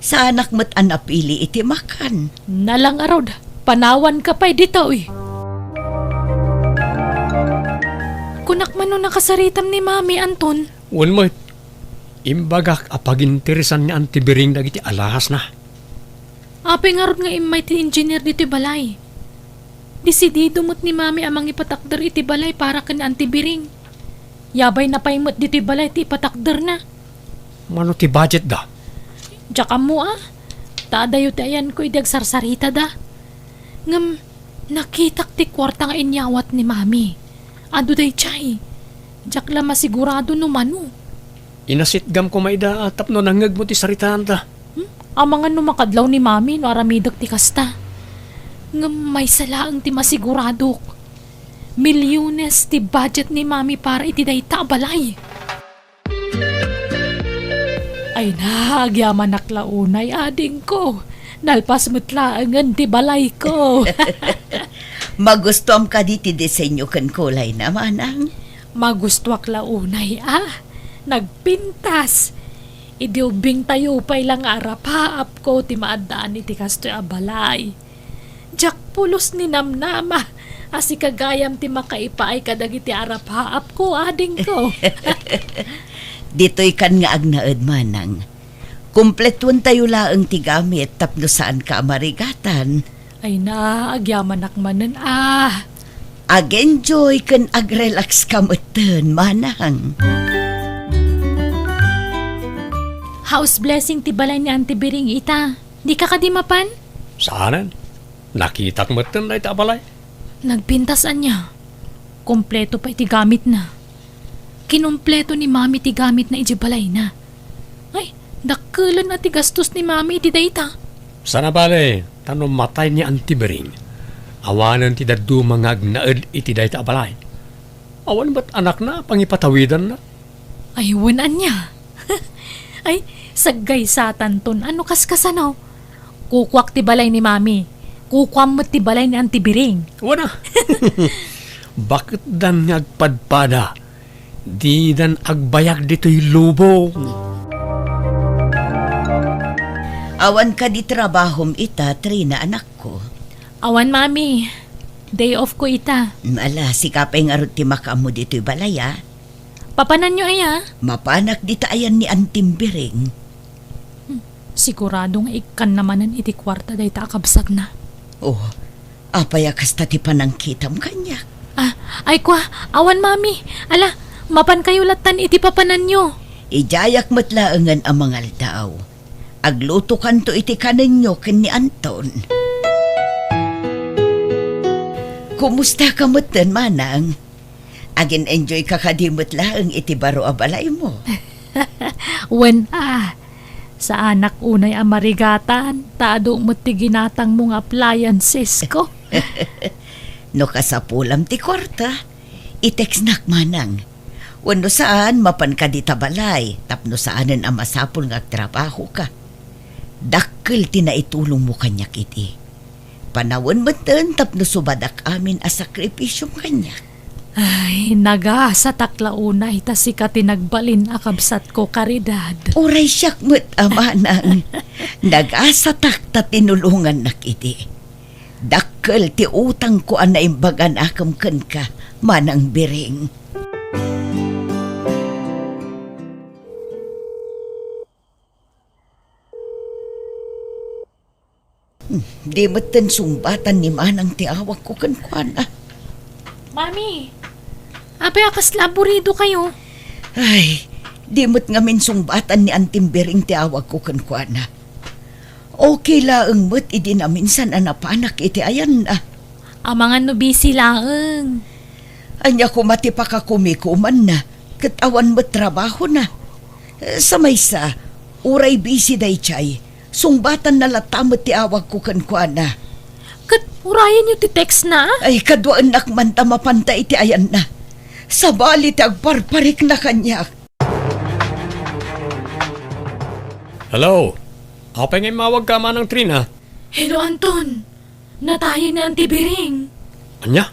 Saanak met a napili iti makan. Ala ngarud, panawanka pay ditoy. Kunak man no nakasaritam ni Mami, Anton? Wen met, imbagak a paginteresan ni Auntie Biring dagiti alahasna. Apay ngarud nga immay ti engineer ditoy balay? Desidido met ni Mami a mangipatakder iti balay para ken Auntie Biring. Yabayna pay met ditoy balay ti ipatakderna. Mano ti budgetda? Diak ammo a. Ta adayo ti ayanko idi agsarsaritada. Ngem nakitak ti kuarta nga inyawat ni Mami. Adu daydiay. Diak la masigurado no mano. Inasitgam koma ida tapno nangngegmo ti saritaanda. Hmm? Amangan no makadlaw ni Mami no aramidek ti kasta. Ngem maysa laeng ti masiguradok. Milyones ti budget ni Mami para iti dayta a balay. Ay na, agyamanak la unay, adingko. Nalpas met laengen ti balayko. Magustuam kadi ti disenyo ken kulayna, manang? Magustuak la unay a. Nagpintas. Idi ubbingtayo pay la nga arapaapko ti maaddaan iti kastoy a balay. Diak pulos ni namnama a sika gayam ti makaipaay kadagiti arapaapko, adingko. Ditoy kan nga agnaed, manang. Kumpletuentayo laeng ti gamit tapno saanka a marigatan. Ay na, agyamanak manen a. Ag-enjoy ken ag-relax ka metten, manang. House blessing ti balay ni Auntie Biring ita. Dika kadi mapan? Saanen. Nakitak metten dayta a balay. Nagpintas ania? Kompleto pay ti gamitna. Kinompleto ni Mami ti gamitna idiay balayna. Ay, dakkelen a ti gastos ni Mami iti dayta. Saan a bale, ta no matay ni Auntie Biring, awanen ti dadduma nga agnaed iti dayta a balay. Awan met anakna a pangipatawidanna. Ay, wen ania? Ay, saggaysatanton a no kaskasano. Kukuak ti balay ni Mami. Kukuam met ti balay ni Auntie Biring. Wen a. Baketdan nga agpadpada. Didan agbayag ditoy lubong. Awan kadi trabahom ita, Trina, anakko? Awan, Mami. Day off ko ita. Ala, sika pay ngarud ti makaammo ditoy balay, a. Papananyo aya? Mapanak dita ayan ni Auntie Biring. Hmm, sigurado nga ikkanna manen iti kuarta dayta a kabsatna. Oh, apay a kasta ti panangkitam kaniak? Ah, ay kua, awan, Mami. Ala, mapankayo lattan iti papananyo. Idiayak met laengen a mangaldaw. Aglutokanto iti kanenyo ken ni Anton. Kumusta ka metten, manang? Agin-enjoy ka kadi met laeng iti baro a balaymo? Wen a, saanak unay a marigatan, ta adu met ti ginatangmo nga appliancesko. No kasapulam ti kuarta, i-textnak manang. Wenno saan, mapanka dita balay, tapno saanen a masapul nga agtrabahoka. Dakkel ti naitulongmo kaniak idi. Panawen metten tapno subadak amin a sakripisiom kaniak. Ay, nagasatak la unay ta sika ti nagbalin a kabsatko, Karidad. Uray siak met a manang. Nagasatak ta tinulongannak idi. Dakkel ti utangko a naimbaganakem kenka, Manang Biring. Di metten sungbatan ni Manang ti awagko kenkuana. Mami, apay a kasla aburido kayo? Ay, di met ngamin sungbatan ni Antim Biring ti awagko kenkuana. Okay laeng met idi naminsan a napanak iti ayanna. Amangan no busy laeng. Ania koma ti pakakumikumanna, ket awan met trabahona. Sa maysa, uray busy daydiay, sungbatanna latta met ti awagko kenkuana. Ket urayenyo ti textna? Ay, kaduaennak man ta mapanta iti ayanna. Sabali ti agparparikna kaniak. Hello? Apay nga immawagka, Manang Trina? Hello, Anton. Natayen ni Auntie Biring. Ania?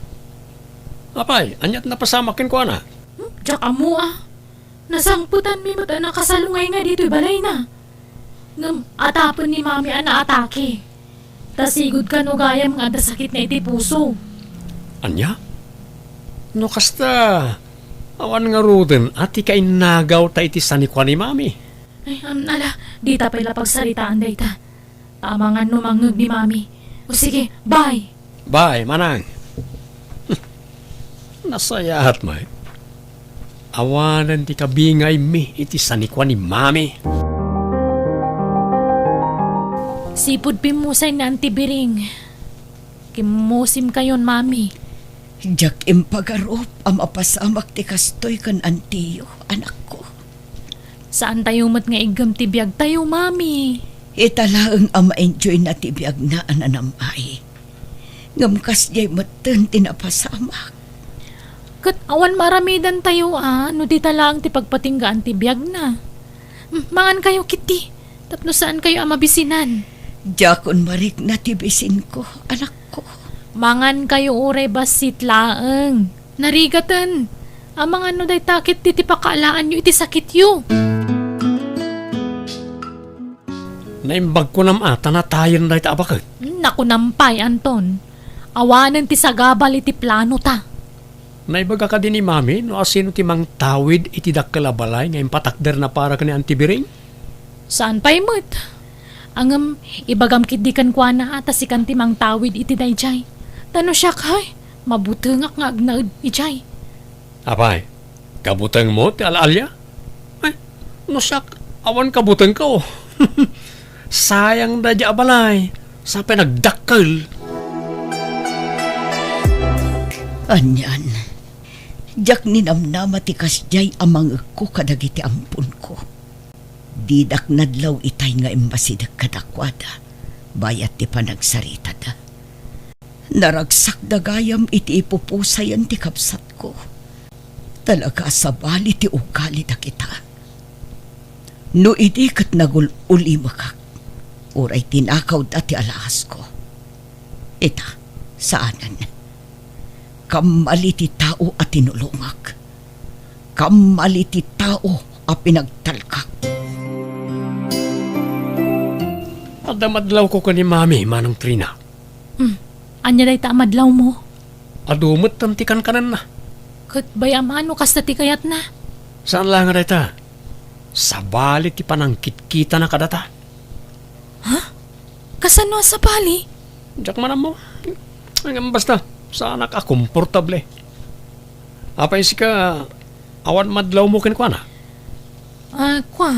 Apay, ania ti napasamak kenkuana? Hmm, diak ammo a. Nasangpetanmi met a nakasalungay nga ditoy balayna. Ngem atapen ni Mami a naatake. Ta sigud kano gayam nga adda sakitna iti puso. Ania? No kasta, awan ngaruden a ti kainnagawta iti sanikua ni Mami. Ay, am, ala, dita pay la pagsaritaan dayta. Amangan no mangngeg ni Mami. O sige, bye! Bye, Manang. Nasayaat met. Awanen ti kabingaymi iti sanikua ni Mami. Sipud pimmusay ni Auntie Biring. Kimmusimkayon, Mami. Diak impagarup a mapasamak ti kastoy ken antiyo, anakko. Saantayo met nga iggem ti biagtayo, Mami. Ita laeng a ma-enjoyna ti biagna a nanam-ay. Ngem kasdiay metten ti napasamak. Ket awan maaramidantayo a no dita laeng ti pagpatinggaan ti biagna. Hmm, mangankayo ketdi, tapno saankayo a mabisinan. Diakon marikna ti bisinko, anakko. Mangankayo uray bassit laeng. Narigaten. Amangan no dayta ketdi ti pakaalaanyo iti sakityo. Naimbagkonam a ta natayen dayta a baket. Nakunam pay, Anton. Awanen ti sagabal iti planota. Naibaga kadi ni Mami no asino ti mangtawid iti dakkel a balay nga impatakderna para ken ni Auntie Biring? Saan pay met. Ngem, ibagam ketdi kenkuana a ta sikan ti mangtawid iti daydiay. Ta no siak, hay, mabutengak nga agnaed idiay. Apay, kabutengmo ti al-alia? Ay, no siak, awan kabutengko. Sayang daydiay a balay, sa pay nagdakkel. Anian, diak ninamnama ti kasdiay a mangngegko kadagiti amponko. Didak nadlaw itay nga immasideg kadakuada bayat ti panagsaritada. Naragsakda gayam iti ipupusayen ti kabsatko. Talaga a sabali ti ugali dagita. No idi ket nagul-ulimekak, uray tinakawda ti alaasko. Ita, saanen. Kammali ti tao a tinulongak. Kammali ti tao a pinagtalkak. Adda madlawko ken ni Mami, Manang Trina. Hmm. Ania dayta a madlawmo? Adu metten ti kankanenna. Ket bay-am a no kasta ti kayatna? Saan la nga dayta. Sabali ti panangkitkitana kadata. Ha? Kasano a sabali? Diak man ammo. Ngem basta, saanak a komportable. Apay sika, awan madlawmo kenkuana? Ah, kua,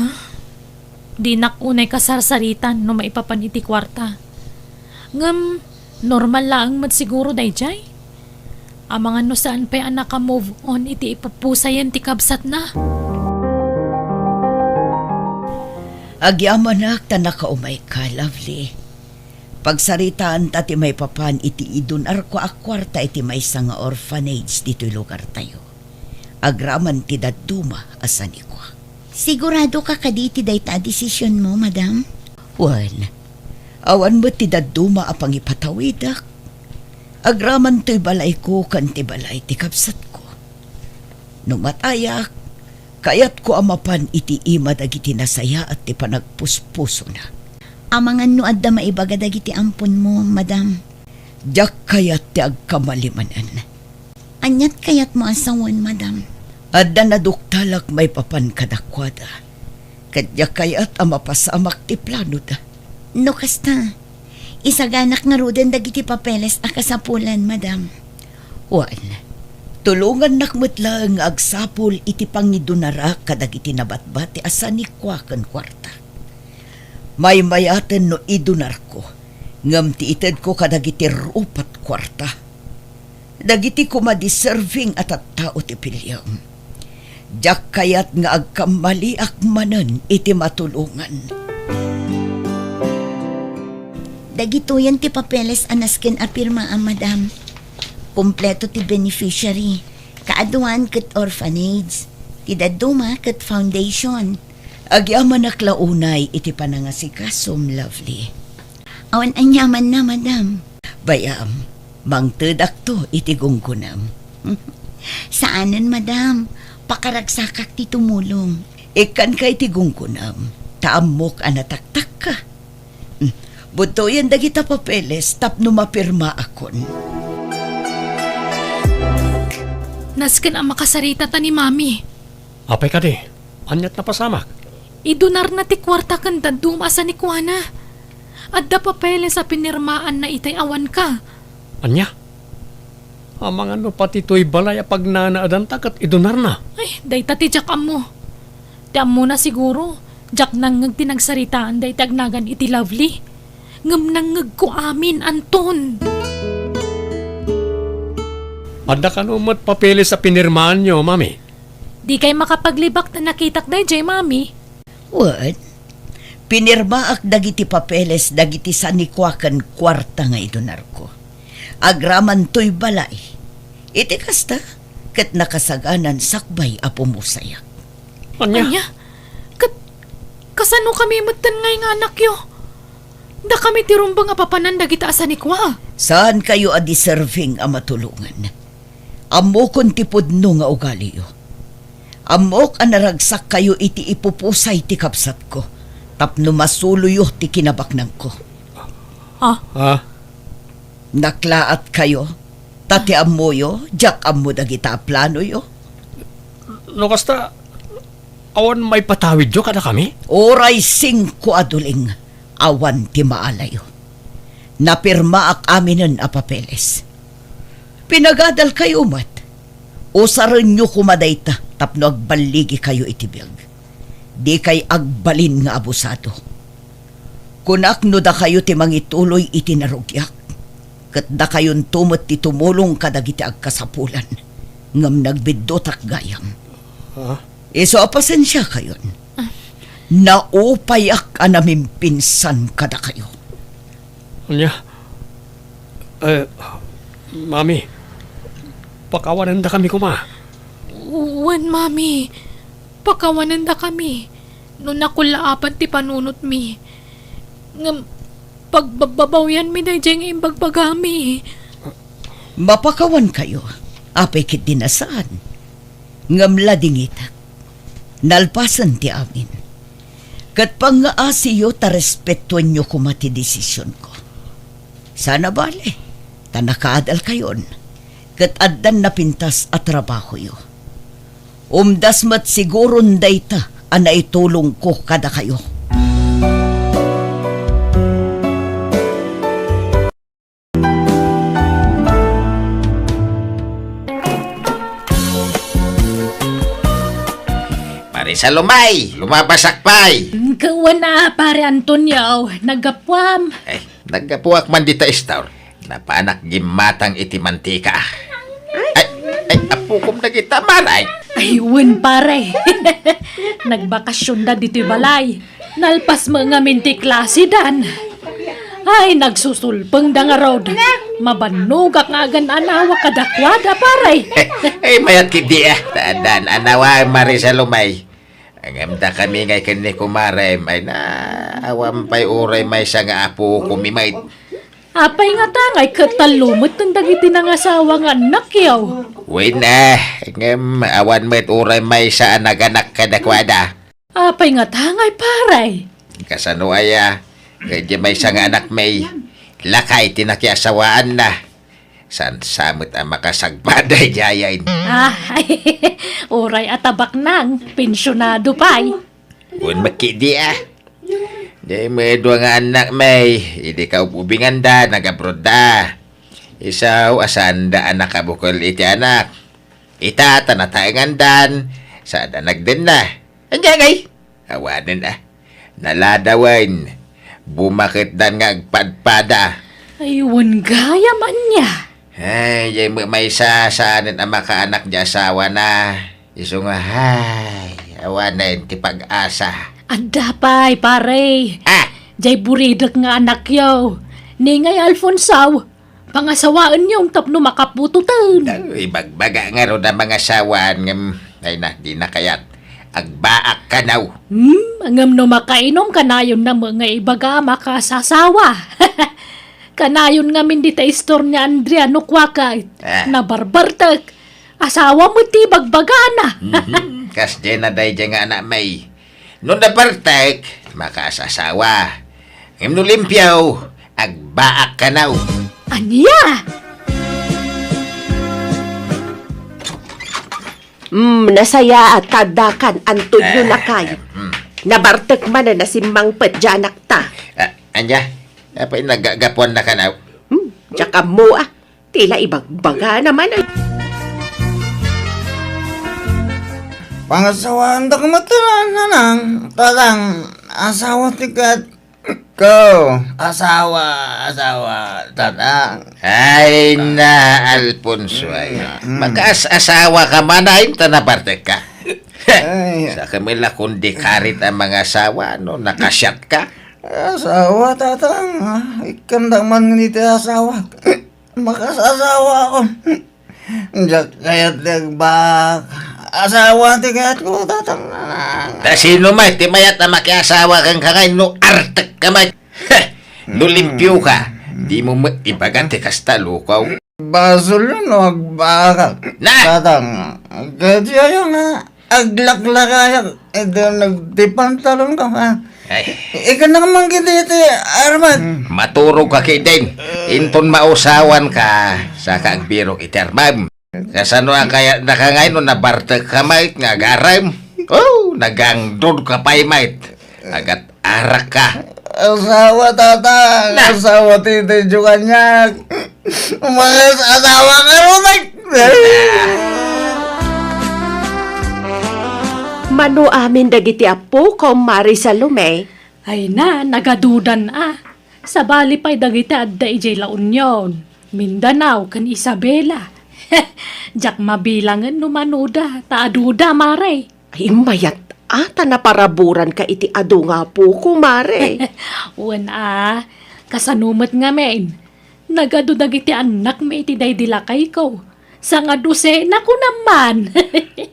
dinak unay kasarsaritan no maipapan iti kuarta. Ngem, normal laeng met siguro daydiay. Amangan no saan pay a naka-move on iti ipupusayen ti kabsatna. Agyamanak ta nakaumayka, Lovely. Pagsaritaanta ti maipapan iti idunarko a kuarta iti maysa nga orphanage ditoy lugartayo. Agraman ti dadduma a sanikua. Siguradoka kadi iti dayta a desisionmo, madam? Wen, awan met ti dadduma a pangipatawidek. Agraman toy balayko ken ti balay ti kabsatko. No matayak, kayatko a mapan iti ima dagiti nasayaat ti panagpuspusona. Amangan no adda maibaga dagiti amponmo, madam. Diak kayat ti agkamali manen. Aniat kayatmo a sawen, madam? Adda naduktalak maipapan kadakuada. Ket diak kayat a mapasamak ti planoda. No kasta, Isaganak ngaruden dagiti papeles a kasapulan, madam. Wen, tulongannak met laeng nga agsapul iti pangidunarak kadagiti nabatbati a sanikua ken kuarta. Maymayaten no idunarko, ngem ti itedko kadagiti rupat kuarta. Dagiti koma deserving a tattao ti piliem. Diak kayat nga agkammaliak manen iti matulongan. Dagitoyen ti papeles a nasken a pirma a madam. Kompleto ti beneficiary. Kaaduan ket orphanage. Ti dadduma ket foundation. Agyamanak la unay iti panangasikasom, Lovely. Awan aniamanna, madam. Bay-am, mangtedakto iti gunggonam. Saanen, madam. Pakaragsakak ti tumulong. Ikkanka iti gunggonam, ta ammok a nataktakka. Hmm, budtoyen dagita papeles tapno mapirmaakon. Nasken a makasarita ta ni Mami. Apay kadi? Aniat napasamak? Idunarna ti kuarta ken dadduma a sanikuana. Adda papeles a pinirmaanna itay awanka. Ania? Amangan no pati toy balay a pagnanaedanta ket idunarna? Ay, dayta ti diak ammo. Ti ammona siguro, diak nangngeg ti nagsaritaanda iti agnagan iti Lovely. Ngem nangngegko amin, Anton. Adda kano met papeles a pinirmaanyo, Mami? Dikay makapaglibak ta nakitak daydiay, Mami. Wen, pinirmaak dagiti papeles dagiti sanikua ken kuarta nga idunarko. Agraman toy balay. Iti kasta, ket nakasaganan sakbay a pumusayak. Ania? Ania? Ket kasano kami metten ngay nga anakyo? Dakami ti rumbeng a papanan dagita a sanikua. Saankayo a deserving a matulongan. Ammokon ti pudno nga ugaliyo. Ammok a naragsakkayo iti ipupusay ti kabsatko tapno masuloyo ti kinabaknangko. Ah? Ah? Naklaatkayo? Ta ti ammoyo, diak ammo dagita a planoyo. No kasta, awan maipatawidyo kadakami? Uray singko a duling, awan ti maalayo. Napirmaak aminen a papeles. Pinagadalkayo met. Usarenyo koma dayta tapno agballigikayo iti biag. Dikay agbalin nga abusado. Kunak no dakayo ti mangituloy iti narugiak, ket dakayonto met ti tumulong kadagiti agkasapulan, ngem nagbiddutak gayam. Ha? Isu a pasensiakayon. Ah. Naupayak a namimpinsan kadakayo. Ania? Eh, Mami, pakawanendakami koma. Wen, Mami, pakawanendakami no nakulaapan ti panunotmi. Ngem pagbabbabawianmi daydiay nga imbagbagami. Mapakawankayo, apay ketdi a saan. Ngem ladingitak. Nalpasen ti amin. Ket pangngaasiyo ta respetuenyo koma ti desisionko. Saan a bale, ta nakaadalkayon, ket addan napintas a trabahoyo. Umdas met siguron dayta a naitulongko kadakayo. Pare Salomay, lumabasak pay. Kawan a, Pare Antonio, naggapuam. Eh, naggapuak man dita istor. Napanak gimmatang iti mantika. Ay, ay, apukom na kita, maray. Ay, wen, pare. Nagbakasyon da ditoy balay. Nalpas met ngamin ti klase dan. Ay, nagsusulpeng da ngarud. Mabannogak nga agan-anawa kadakuada, pare. Ay, mayat ketdi, ah. Taadan, anawa, Marisol, umay. Ngem dakami ngay ken ni kumarem, ay na, awan pay uray maysa nga apukom met. Apay ngata ngay ket tallo met dagiti nangasawa nga annakyo? Wen, eh, ngem awan met uray maysa a naganak kadakuada. Apay ngata ngay, pare? Kasano aya? Ket diay maysa nga anakmi, lakay ti nakiasawaanna. Saan sa met a makasagpa daydiay? Ah, uray a tabaknang, pensionado pay. Wen met ketdi, ah. Diay met dua nga annak, May, idi kaub-ubinganda, nagabrodda. Isu a saanda a nakabukel iti anak. Ita ta nataengandan, saan a nagdenna. Ania ngay? Awanen a. Naladawen. Bumaketdan nga agpadpada. Ay, wen gayam ania? Ay, diay met maysa saanen a makaanak diay asawana. Isu nga, ay, awanen ti pag-asa. Adda pay, pare. Ah! Diay buridek nga anakyo. Ni ngay Alfonso, pangasawaenyo tapno makaputoten. Daw, ibagbaga ngarud a mangasawaan ngem, ay na, dina kayat. Agbaak kano. Hmm, ngem no makainom, kanayonna met nga ibaga a makasasawa. Kanayon ngamin dita istor ni Andrea no kuaka, ah, nabarbartek. Asawa met ti ibagbagana. Mhm. Kasdiay na daydiay nga anak, May. No nabartek, makaasasawa. Ngem no limpio, agbaak kano. Ania? Mm, nasayaat ta addakan, Antonio, eh, lakay. Mm. Nabartek manen a simmangpet diay anakta. Ah, ania? Apay nagagapuan na kano? Hmm, diak ammo, ah. Ti la ibagbagana manen. Pangasawaandak met, Nanang, Tatang, asawa ti ket ko. Asawa, asawa, Tatang. Ay na, Alfonso, ay. Mm. Makaas-asawa ka man, ay, ta nabartek ka. Ay. Sa kami la kundi karit a mangasawa, no? Nakasiat ka. Asawa, Tatang, ah. Ikkandak man iti asawa. Makasasawa ako. Diak kayat ti agbaak. Asawa ti kayatko, Tatang. Ta sino met ti mayat a makiasawa kenka ngay no artek ka met? Heh! No limpio ka, dimo met ibaga ti kasta, lukaw. Basol no agbaak. Na! Tatang, kadiayo nga. Aglaklakayak, iti nagtipantalon ka, ha? Ay. Ikana man kiti iti armat. Hmm. Maturog ka kidin. Inton mausawan ka, saka agbirok iti armam. Kasano a kayat daka ngay no nabartek ka, mait, nga agarem? Oh, nagangdod ka pay, mait. Agat Arak ka. Asawa, Tatang. Na. Asawa ti, ti Dios kaniak. Umayas, asawa ka, Rutek. Mano amin dagiti appo, Mare Salome? Ay na, nagadudan a. Sabali pay dagiti adda idiay La Union, Mindanao, ken Isabela. Diak mabilangen no manoda, ta aduda, Mare. Ay, mayat a ta naparaburanka iti adu nga apoko, Mare. Wen a, kasano met ngamin? Nagadu dagiti annakmi iti daydi lakayko. Sangadusena, kunam man.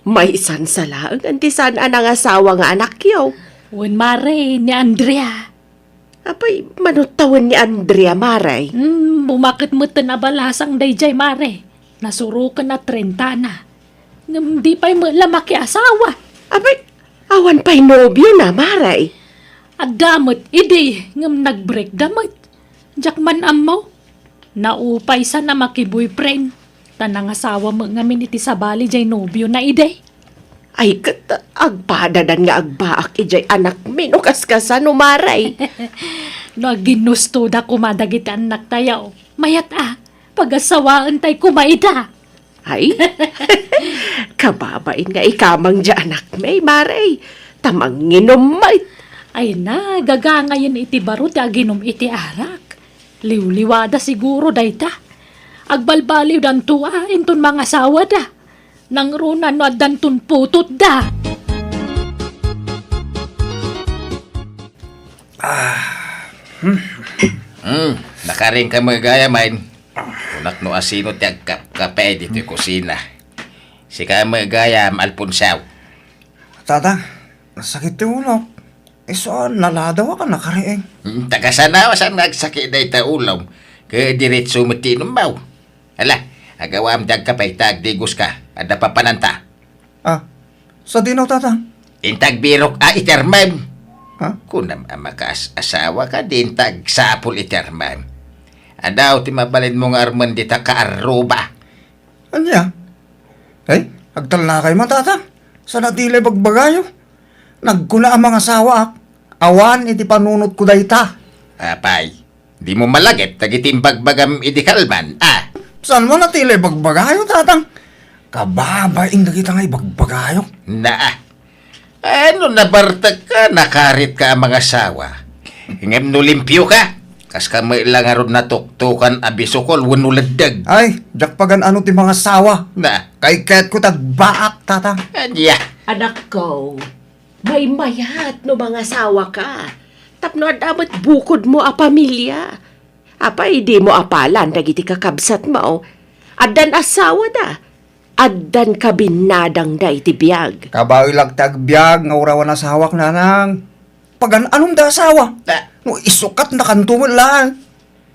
Maysansa laeng ti saan a nangasawa nga anakyo. Wen, Mare, ni Andrea. Apay, mano tawen ni Andrea, Mare? Hmm, bumaket metten a balasang daydiay, Mare. Nasuroken a trentana. Ngem di pay met la makiasawa. Apay, awan pay nobiona, Mare? Adda met idi, ngem nagbreakda met. Diak man ammo. Naupaysan a makiboyfriend, ta nangasawa met ngamin iti sabali diay nobiona idi. Ay, ket agpadadan nga agbaak idiay anakmi no kaskasano, Mare. No aginnustoda koma dagiti annaktayo, mayat a, pagasawaentay koma ida. Ay, kababain nga ikamang diay anakmi, Mare, ta manginom met. Ay na, gagangayen iti baro ti aginom iti arak. Liwliwada siguro dayta. Agbalbaliwdanto a inton mangasawada. Nangruna no addanton putotda. Ah. Hmm. Hmm, nakaring ka met gayam, ay. Kunak no asino ti agkapkape ditoy kusina. Sika met gayam, Alfonso. Tata, sakit ti ulok. Isu a naladaw a ka nakariing. Hmm, ta kasano a saan nga agsakit dayta ulom? Ket diretso met ti inummo. Ala, agawam ti agkape ta agdigoska. Adda papananta. Ah, sadino, Tata? Inta agbirok a iti armem. Ha? Kunam a makaas-asawa ka, di inta agsapul iti armem. Adaw ti mabalinmo nga armen dita kaarruba. Ania? Ay, agtalnakay man, Tata. Saan a ti la ibagbagayo? Nagkuna a mangasawaak. Awan iti panunotko dayta. Apay, dimo malagip dagiti imbagbagam idi kalman, a? Saan mo natila ibagbagayo, Tatang? Kababain dagita nga ibagbagayo. Naa. Ano, nabartekka, nakaritka a mangasawa? Ngem no limpioka, kaska met la ngarud natuktokan a bisukol wenno leddeg. Ay, diak pagan-ano ti mangasawa. Na. Kay ketko ti agbaak, Tatang. Ania? Anakko, maymayat no mangasawaka, tapno adda met bukodmo a pamilia. Apay, dimo apalan dagiti kakabsatmo? Addan asawada, addan kabinnadangda iti biag. Kabaelak ti agbiag nga uray awan asawak, Nanang. Pagan-anom ti asawa? Ah. No isukatnakanto met laeng.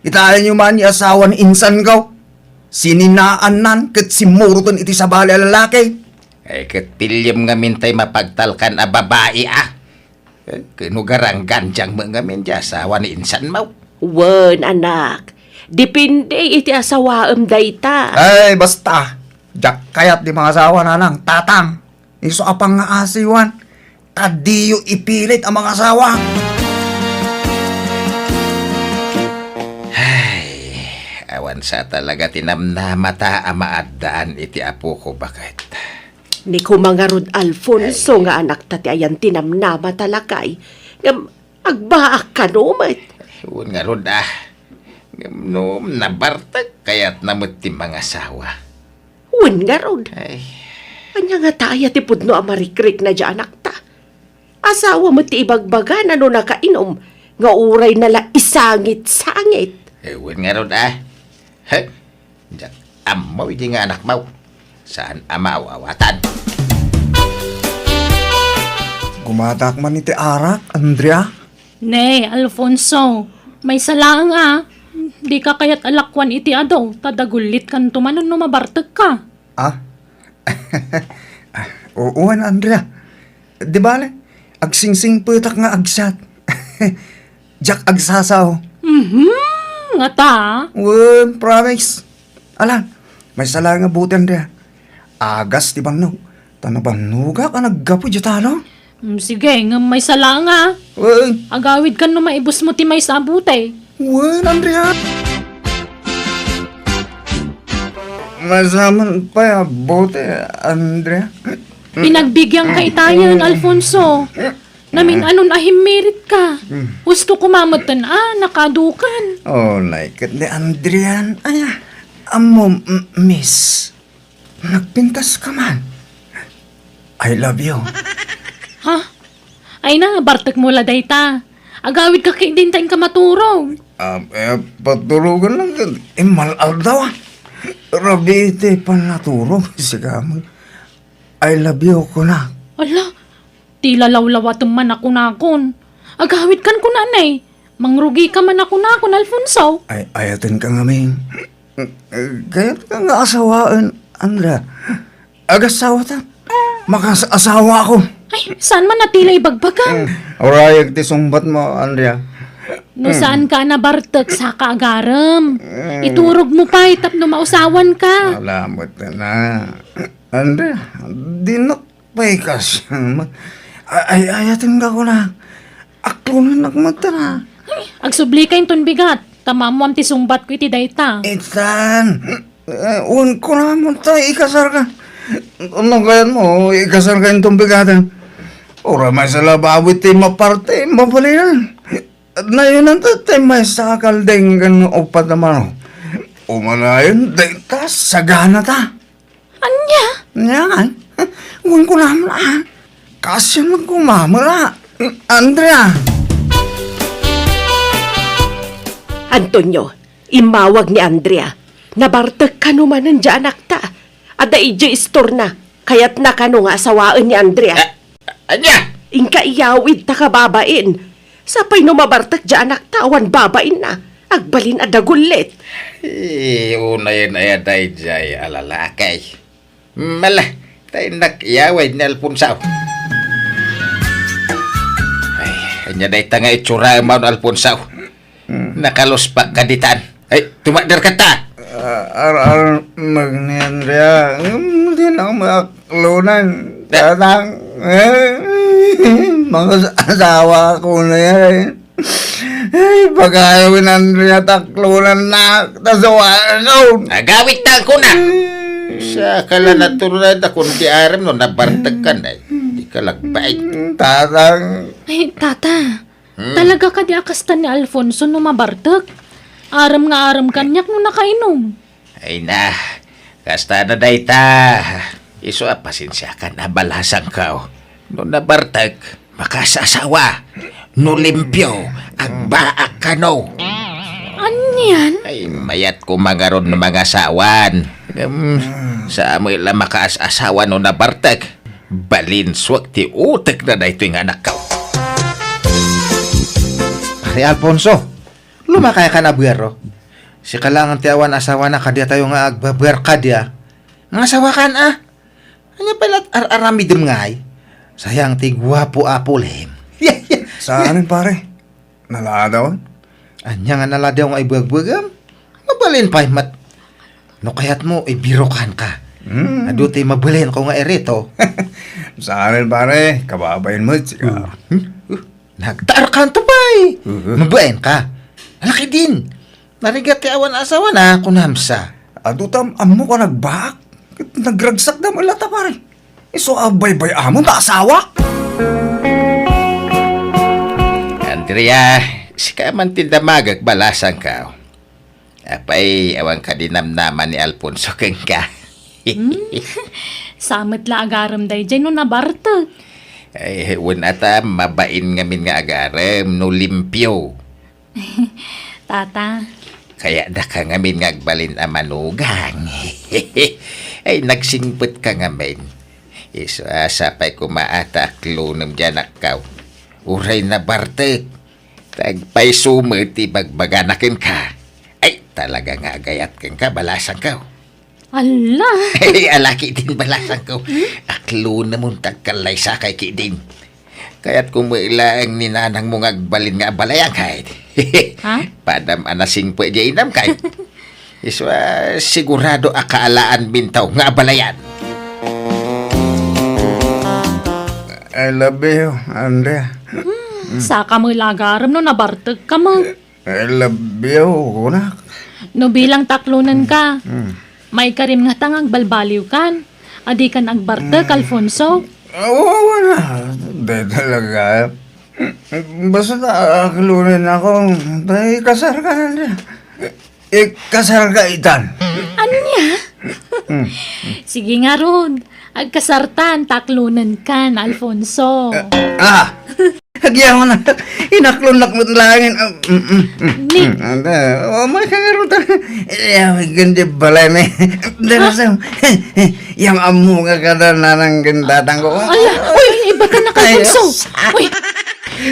Kitaenyo man ti asawa ni insanko. Sininaannan ket simmuroten iti sabali a lalaki. Eh, ket piliem ngamin tay mapagtalkan a babai, a? Eh, ken no garanggandiang met ngamin ti asawa ni insanmo? Wen, anak. Depende iti asawaem dayta. Ay, basta. Diak kayat ti mangasawa, Nanang, Tatang. Isu a pangngaasiwan. Ta diyo ipilit a mangasawa. Ay, awan sa talaga ti namnamata a maaddaan iti apoko, baket. Ni koma ngarud, Alfonso, ay, nga anakta ti ayan ti namnamata, lakay, ngem agbaak kano met. Wen ngarud, a. Ngem no nabartek, kayatna met ti mangasawa. Wen ngarud. Ay. Ania ngata aya ti pudno a marikrikna diay anakta? Asawa met ti ibagbagana no nakainom, nga uray na la isangit-sangit. Eh, wen ngarud, a. He? Diak ammo idi nga anakmo. Saan a maaw-awatan. Gumatak man iti arak, Andrea. Ne, Alfonso, maysa laeng a. Dika kayat a lakuan iti adu, ta dagullitkanto manen no mabartekka. Ah? Wen, Andrea. Di bale, agsingsingpetak nga agsat. Diak agsasao. Mhm, ngata? Wen, promise. Ala, maysa laeng a buteng, Andrea. Agas ti bannog. Ta nabannogak a naggapu diay talon. Mm, sige, ngem maysa laeng a. Wen. Agawidkan no maibusmo ti maysa a buteng. Wen, Andrea. Maysa man pay a buteng, Andrea. Pinagbiagka itayen, Alfonso. Namin-anon a himmiritka. Mm. Husto koma metten a nakadukan. Oh, like it ni Andrian. Ay, ah, ammo, m-, miss. Nagpintaska man. I love you. Ha? Ay na, bartekmo la dayta. Agawidka ketdi ta inka maturog. Ah, eh, paturogen lang ket immal-aldaw, ah. Rabii ti pannaturog, sika man. I love you, kunak. Ala, ti lalawlawatem man a kunakon. Agawidkan kunanay. Mangrugika man a kunakon, Alfonso. Ay, ayatenka ngamin. Kayatka nga asawaen, Andrea. Agasawata. Makaas-asawa ako. Ay, saan man a tila ibagbaga? Mm. Urayag ti sungbatmo, Andrea. No saanka a nabartek, saka agarem. Mm. Iturogmo pay tapno mausawanka. Salamat na. Andrea, dinak pay kas-, ay, ay, ayatenka kunak. Aklonennak met a. Ay, agsubli ka inton bigat. Ta maammoam ti sungbatko iti dayta. Itan, eh, wen kunam ta ikasarka. No kayatmo, ikasarka inton bigaten. Uray maysa la bawi ti maparte, mabalinan. Nayonan ta ti maysa a kalding ken uppat a manok. Umanayon, dayta, saganata. Ania? Ania ngay? Wen kunam la. Kaasian lang kumamela. Andrea. Antonio, immawag ni Andrea. Nabartek kano manen diay anakta. Adda idiay istorna. Kayatna kano nga asawaen ni Andrea. Ah, ania? Inka iyawid ta kababain. Sapay no mabartek diay anakta awan babainna, agbalin a dagullit. Eh, unayen aya daydiay a lalaki. Mala, ta innak iyawid ni Alfonso. Ay, ania dayta nga itsuraem, Alfonso? Hmm. Nakaluspak ka ditan. Ay, tumakder ka ta. Ah, ar-, ar-, magni Andrea. Hmm, di na ako makaklonan. Tatang, eh, mga asawa ko na yan. Ay, pagkayo ni Andrea, taklonan na, tasawa ko. Agawid ta ko na. Sa kala natural da kung di aram no, nabartag ka na eh. Di ka lagbay. Tatang. Ay, tata. Hmm. Talaga kadi a kasta ni Alfonso no mabartek? Aram nga aram kaniak no nakainom. Ay na, kasta na dayta. Isu a pasensiakan a balasangko. No nabartek, makaasawa. No limpio, agbaak kano. Anian? Ay, mayat ko mangaron no mangasawan. Em, sa amoy la makaasawa no nabartek. Balinsuak ti utek na daytoy nga anakko. Pare Alfonso, lumakay ka na buero. Sika lang ti awan asawa na kadiatayo nga agbabuer kadia. Nga asawa kan a? Anya pala ar-aramidem ngay? Sayang ti guapo a pulem. Saan, pare? Naladaw? Anya nga naladaw nga ibuagbuagam? Mabalin pay met. No kayat mo, ibirokan ka. Hmm. Adu ti mabalin ko nga irito. Saan, pare? Kababain mo, tsika. Hmm? Uh, nagtaarkan to pay. Uh-huh. Mabalin ka. Alaki din. Narigat ti awan asawa na, kunamsa. Adu tam, ammo ka nagbaak. Nagragsak da mo lata, pare. Isu a baybay-amon ta asawa? Andrea, sika man ti damagek balasangko. Apay, awan kadi namnama ni Alfonso kenka. Hmm? Sa met la agarem dayjay no nabartek. Ay, wen ata, mabain ngamin nga agarem no limpio. Tata. Kayatdaka ngamin nga agbalin a manugang. Ay, nagsingpet ka ngamin. Isu a sapay koma a ta aklonem diay anakko. Uray nabartek. Ta agpayso met ti bagbagana kenka. Ay, talaga nga agayat kenka, balasangko. Ala! Ay, alaki din balasangko. Hmm? Aklonemon ta agkallaysakay kidin. Kayatko met laeng ni nanangmo nga agbalin nga abalayan kay. Ha? Padam a nasingpet diay inam kay. Isu a sigurado a kaalaanminto nga abalayan. I love you, Andrea. Hmm, saka met la agarem no nabartek ka met. I love you, kunak. No bilang taklonen ka, hmm, maikarim ngata nga agbalbaliw kan. Adi kan agbartek, hmm, Alfonso? Awa, awa na. Di talaga. Basta ta, aklonen ako. Tay, kasar ka na. Ikasar ka itan. Ania? Hmm. Sige ngarud. Agkasartan, taklonen kan, Alfonso. Ah! Agyaman na. Inaklon na met laeng. Ah, mm, mm, mm, ni- mm, anda. O, may kangarot. Iya, may ganda balay, may. Dala sa. Yang ammo nga kada nanang gindatang ko. Ala, uy, iba ka na, Alfonso. Uy,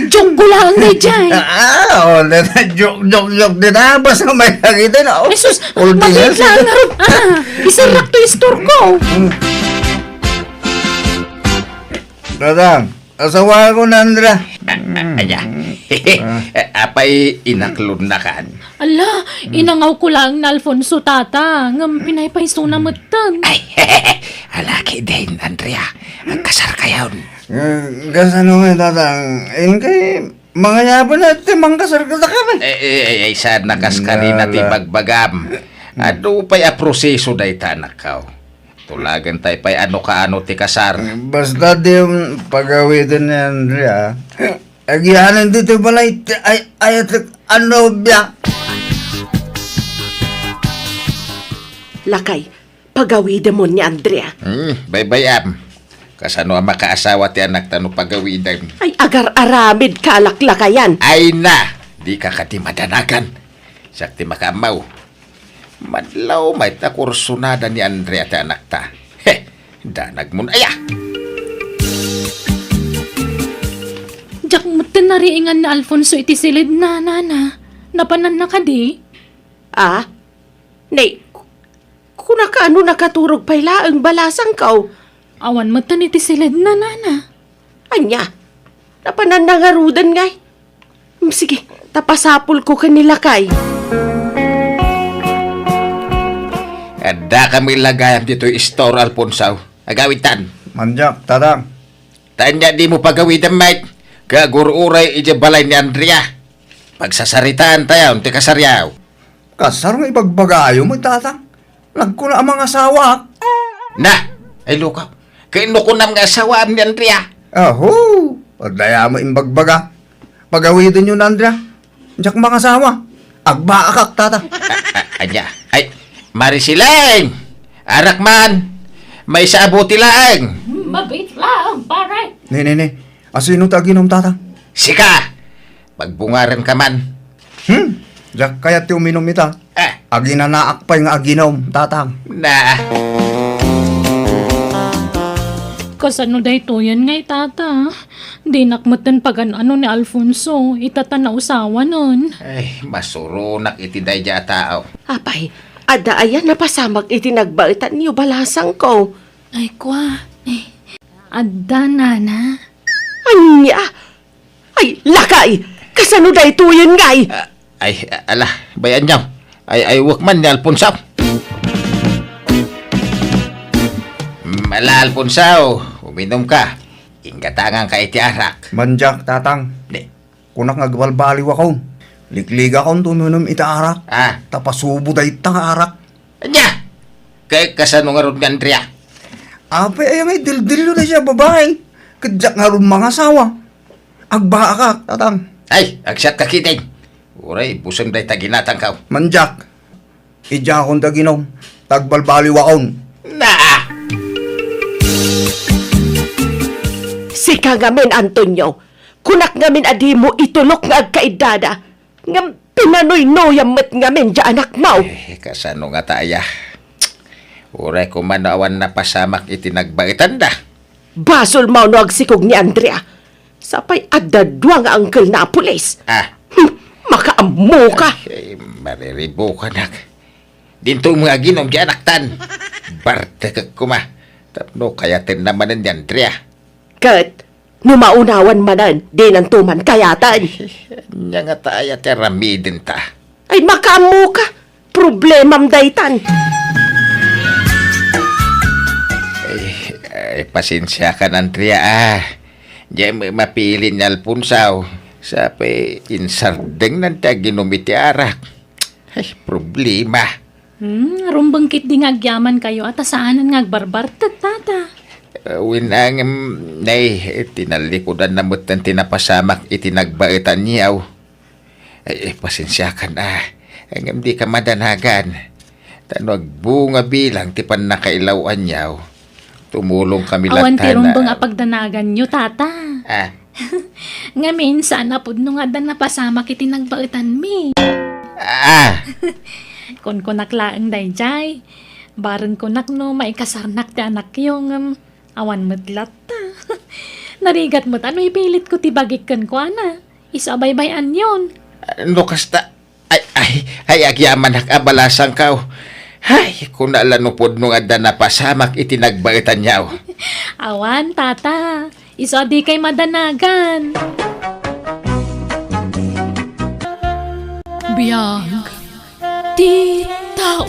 joke ko lang, dayjay. Ah, o, dala, joke, joke, joke. Di na, basta may nakita na. Oh, Jesus, ulti mabait lang, harap. Ah, isarap to istor ko. Mm. Dadang, asawa ko na, Andra. Anya? Apay inaklon na kan? Ala, inangaw ko lang na Alfonso, tata. Ngem pinaypayso na metten. Ay, alaki din, Andrea. Agkasar kayon. Eh, kasano nga, Dadang? Inkay mangayaban na ti mangkasar kadakamin. Eh, eh, eh, ay, saan na kas karina ti bagbagam? Adu pay a proseso dayta, anakko. Tulagan tay pay ano kaano ti kasar. Basta di pagawiden ni Andrea. Agianan ditoy balay ti ay, ayatek a nobia. Lakay, pagawidemon ni Andrea. Hmm, baybay-am. Kasano a makaasawa ti anakta no pagawidem? Ay, agar-aramid kalaklakayan. Ay na, di ka kadi madanagan. Siak ti makaammo. Madlaw met a kursunada ni Andrea ti anakta. He, danagmon aya. Diak metten nariingan ni Alfonso iti siled na, nana. Napananna kadi? Ah? Nay, ku-, kunaka no nakaturog pay laeng balasangko. Awan metten iti siled na, nana. Ania? Napananna ngaruden ngay? Mm, sige, ta pasapulko ken ni lakay. Adda kami lagayam ditoy istor, Alfonso. Agawidtan. Mandiak, Tatang. Ta ania dimo pagawiden met, ket agur-uray idiay balay ni Andrea. Pagsasaritaantayon ti kasariaw. Kasar nga ibagbagayo met, Tatang. Nagkuna a mangasawaak. Na! Ay, lukaw. Ket no kunam nga asawaam ni Andrea? Aho! Adda aya met imbagbaga. Pagawidenyo ni Andrea. Diak mangasawa. Agbaakak, Tatang. A-, a-, ania? Ay, Marisileng! Arak man! Maysa a buti laeng! Mabit laeng, pare! Ne, ne, ne. Asino ti aginom, Tatang? Sika! Pagbungarenka man. Hmm? Diak kayat ti uminom ita. Eh. Aginanaak pay nga aginom, Tatang. Na. Kasano daytoyen ngay, Tata? Dinak metten pagan-ano ni Alfonso, ita ta nausawanen. Ay, masuronak iti daydiay a tao. Apay, adda aya napasamak iti nagbaetanyo, balasangko? Ay, kua. Eh. Adda, Nana. Ania? Ay, lakay! Kasano daytoyen ngay? Ah, ay, ala, bay-anyo. Ay, ay, wekman ni Alfonso. Mm, ala, Alfonso, uminom ka. Inggatangan ka iti arak. Mandiak, Tatang. Di. Kunak nga agbalbaliwakon. Likligakon ti uminom iti arak. Ah. Ta pasubo dayta nga arak. Ania? Kay kasano ngarud ni Andrea? Apay aya nga idildillo daydiay a babai? Ket diak ngarud mangasawa. Agbaakak, Tatang. Ay, agsiatka ketdin. Uray, buseng dayta ginatangko. Mandiak. Idiakon ti aginom. Ta agbalbaliwakon. Na! Sika ngamin, Antonio. Kunak ngamin a dimo itulok nga agkaiddada. Ngem pinanuynuyam met ngamin diay anakmo. Eh, kasano ngata aya? Uray koma no awan napasamak iti nagbaetanda. Basolmo no agsikog ni Andrea. Sapay adda dua nga angkelna a pulis. Ah. Hmm, makaammoka. Eh, mariribukanak. Dinto nga aginom diay anaktan. Bartekek koma. Tapno kayatenna manen ni Andrea. Ket no maunawan manen, dinanto man kayaten. Ania ngata aya ti aramidenta? Ay, makaammoka. Problemam daytan. Ay, ay, pasensiakan, Andrea, ah. Diay met mapili ni Alfonso. Sapay insardengnan ti aginom iti arak. Ay, problema. Hmm, rumbeng ketdi nga agyamankayo a ta saanen nga agbarbartek, Tata. Eh, wen, ngem, nay, tinallikudanna metten ti napasamak iti nagbaetanyo. Ay, eh, pasensiakan, ah. Ngem dika madanagan. Ta no agbunga bilang ti pannakailaw-anyo, tumulongkami latta. Awan ti rumbeng a pagdanaganyo, Tata. Ah. Ngamin, saan a pudno nga adda napasamak iti nagbaetanmi. Ah! Kunkunak laeng daydiay. Bareng kunak no maikasarnak ti anakyo, ngem awan met latta. Narigat met a no ipilitko ti bagik kenkuana. Isu a baybay-anyon. No kasta, Ay, ay, ay, agyamanak a balasangko. Ay, kuna la no pudno nga adda napasamak iti nagbaetanyo. Awan, Tata. Isu a dikay madanagan. Biag ti tao.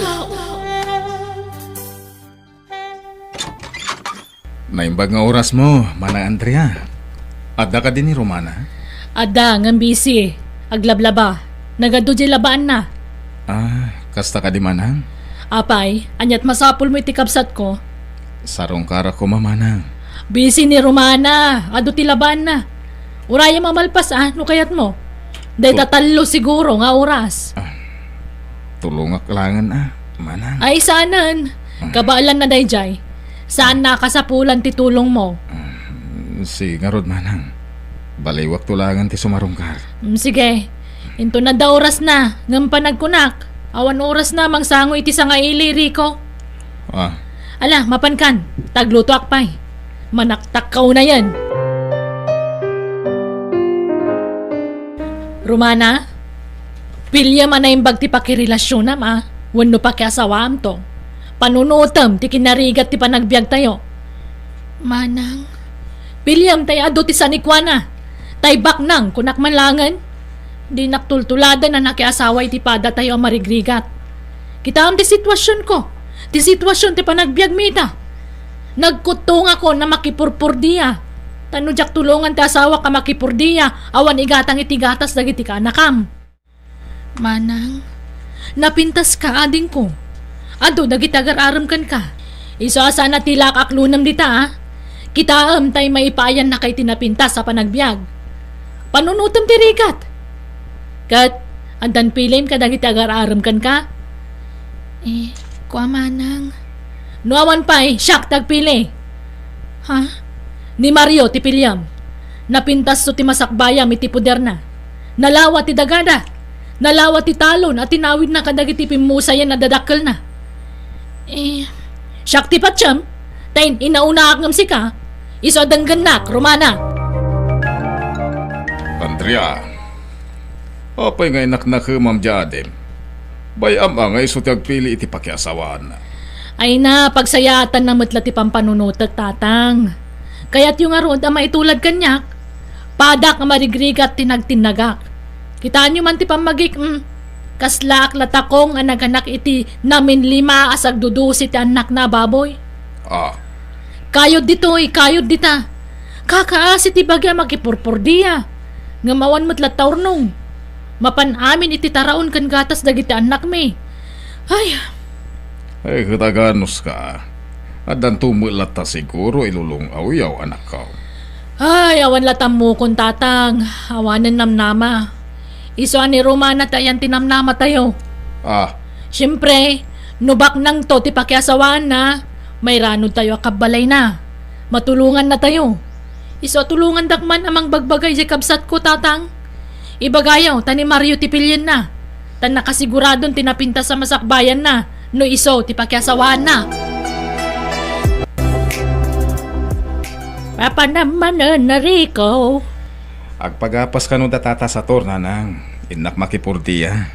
Naimbag nga orasmo, Manang Andrea. Adda kadi ni Romana? Adda, ngem busy. Aglablaba. Nagadu diay labaanna. Ah, kasta kadi, Manang? Apay, aniat masapulmo iti kabsatko? Sarungkarak koma, Manang. Busy ni Romana. Adu ti labaanna. Urayem a malpas, ah, no kayatmo. Dayta Tu- tallo siguro nga oras. Ah, tulongak laengen, ah, Manang. Ay, saanen. Ah. Kabaelanna daydiay. Saanna a kasapulan ti tulongmo. Ah, si ngarud, Manang. Baliwakto laengen ti sumarungkar. Mm, sige. Inton adda orasna, ngem panagkunak, awan orasna mangsango iti sangaili, Rico. Ah. Ala, mapankan. Ta aglutoak pay. Manaktakka unayen. Romana, piliem a naimbag ti pakirelasionam, a, wenno pakiasawaamto. Panunotem ti kinarigat ti panagbiagtayo. Manang. Piliem tay adu ti sanikuana. Tay baknang, kunak man laengen. Dinak tultuladen a nakiasawa iti padatayo a marigrigat. Kitaem ti situasionko, ti situasion ti panagbiagmi ita. Nagkuttongakon a makipurpordia. Ta no diak tulongan ti asawak a makipurdia, awan igatang iti gatas dagiti kaanakam. Manang, napintaska, adingko. Adu dagiti agar-arem kenka. Isu a saan a ti laak aklonem dita, a. Kitaem tay maipaayannaka iti napintas a panagbiag. Panunotem ti rigat. Ket, addan pilim kadagiti agar-arem kenka? Eh, kua, manang. No awan pay, siak ti agpili. Ha? Ni Mario ti piliam. Napintasto ti masakbayam iti poderna. Nalawa ti dagada. Nalawa ti talon a tinawidna kadagiti pimmusayen a dadakkelna. Eh, siak ti patiem, ta in-, inaunaak ngem sika, isu a denggennak, Romana. Andrea, apay nga inaknakemam diay adim? Bay-am a nga isu ti agpili iti pakiasawaanna. Ay na, pagsayaatanna met la ti pampanunotek, tatang. Kayatyo ngarud a maitulad kaniak? Padak a marigrigat ti nagtinnagak. Kitaenyo man ti pammagik, mm. Kaslaak la takong a naganak iti naminlima a sagdudusi ti annakna a baboy. Ah. Kayod ditoy, kayod dita. Kakaasi ti bagi a makipurpordia. Ngem awan met latta urnong. Mapan amin iti taraon ken gatas dagiti annakmi. Ay. Ay, ket aganuska. Addanto met latta siguro ilulong-awyaw, anakko. Ay, awan la tammokon, tatang. Awanen namnama. Isu a ni Romana ti ayan ti namnamatayo. Ah. Siempre, no baknangto ti pakiasawaanna, mairanodtayo a kabbalayna. Matulongannatayo. Isu a tulongandak man a mangbagbaga idiay kabsatko, tatang. Ibagayo ta ni Mario ti pilienna. Ta nakasiguradon ti napintas a masakbayanna no isu ti pakiasawaanna. Papanam manen, Rico. Agpagapas kano da tata Sator, nanang. Innak makipurdia.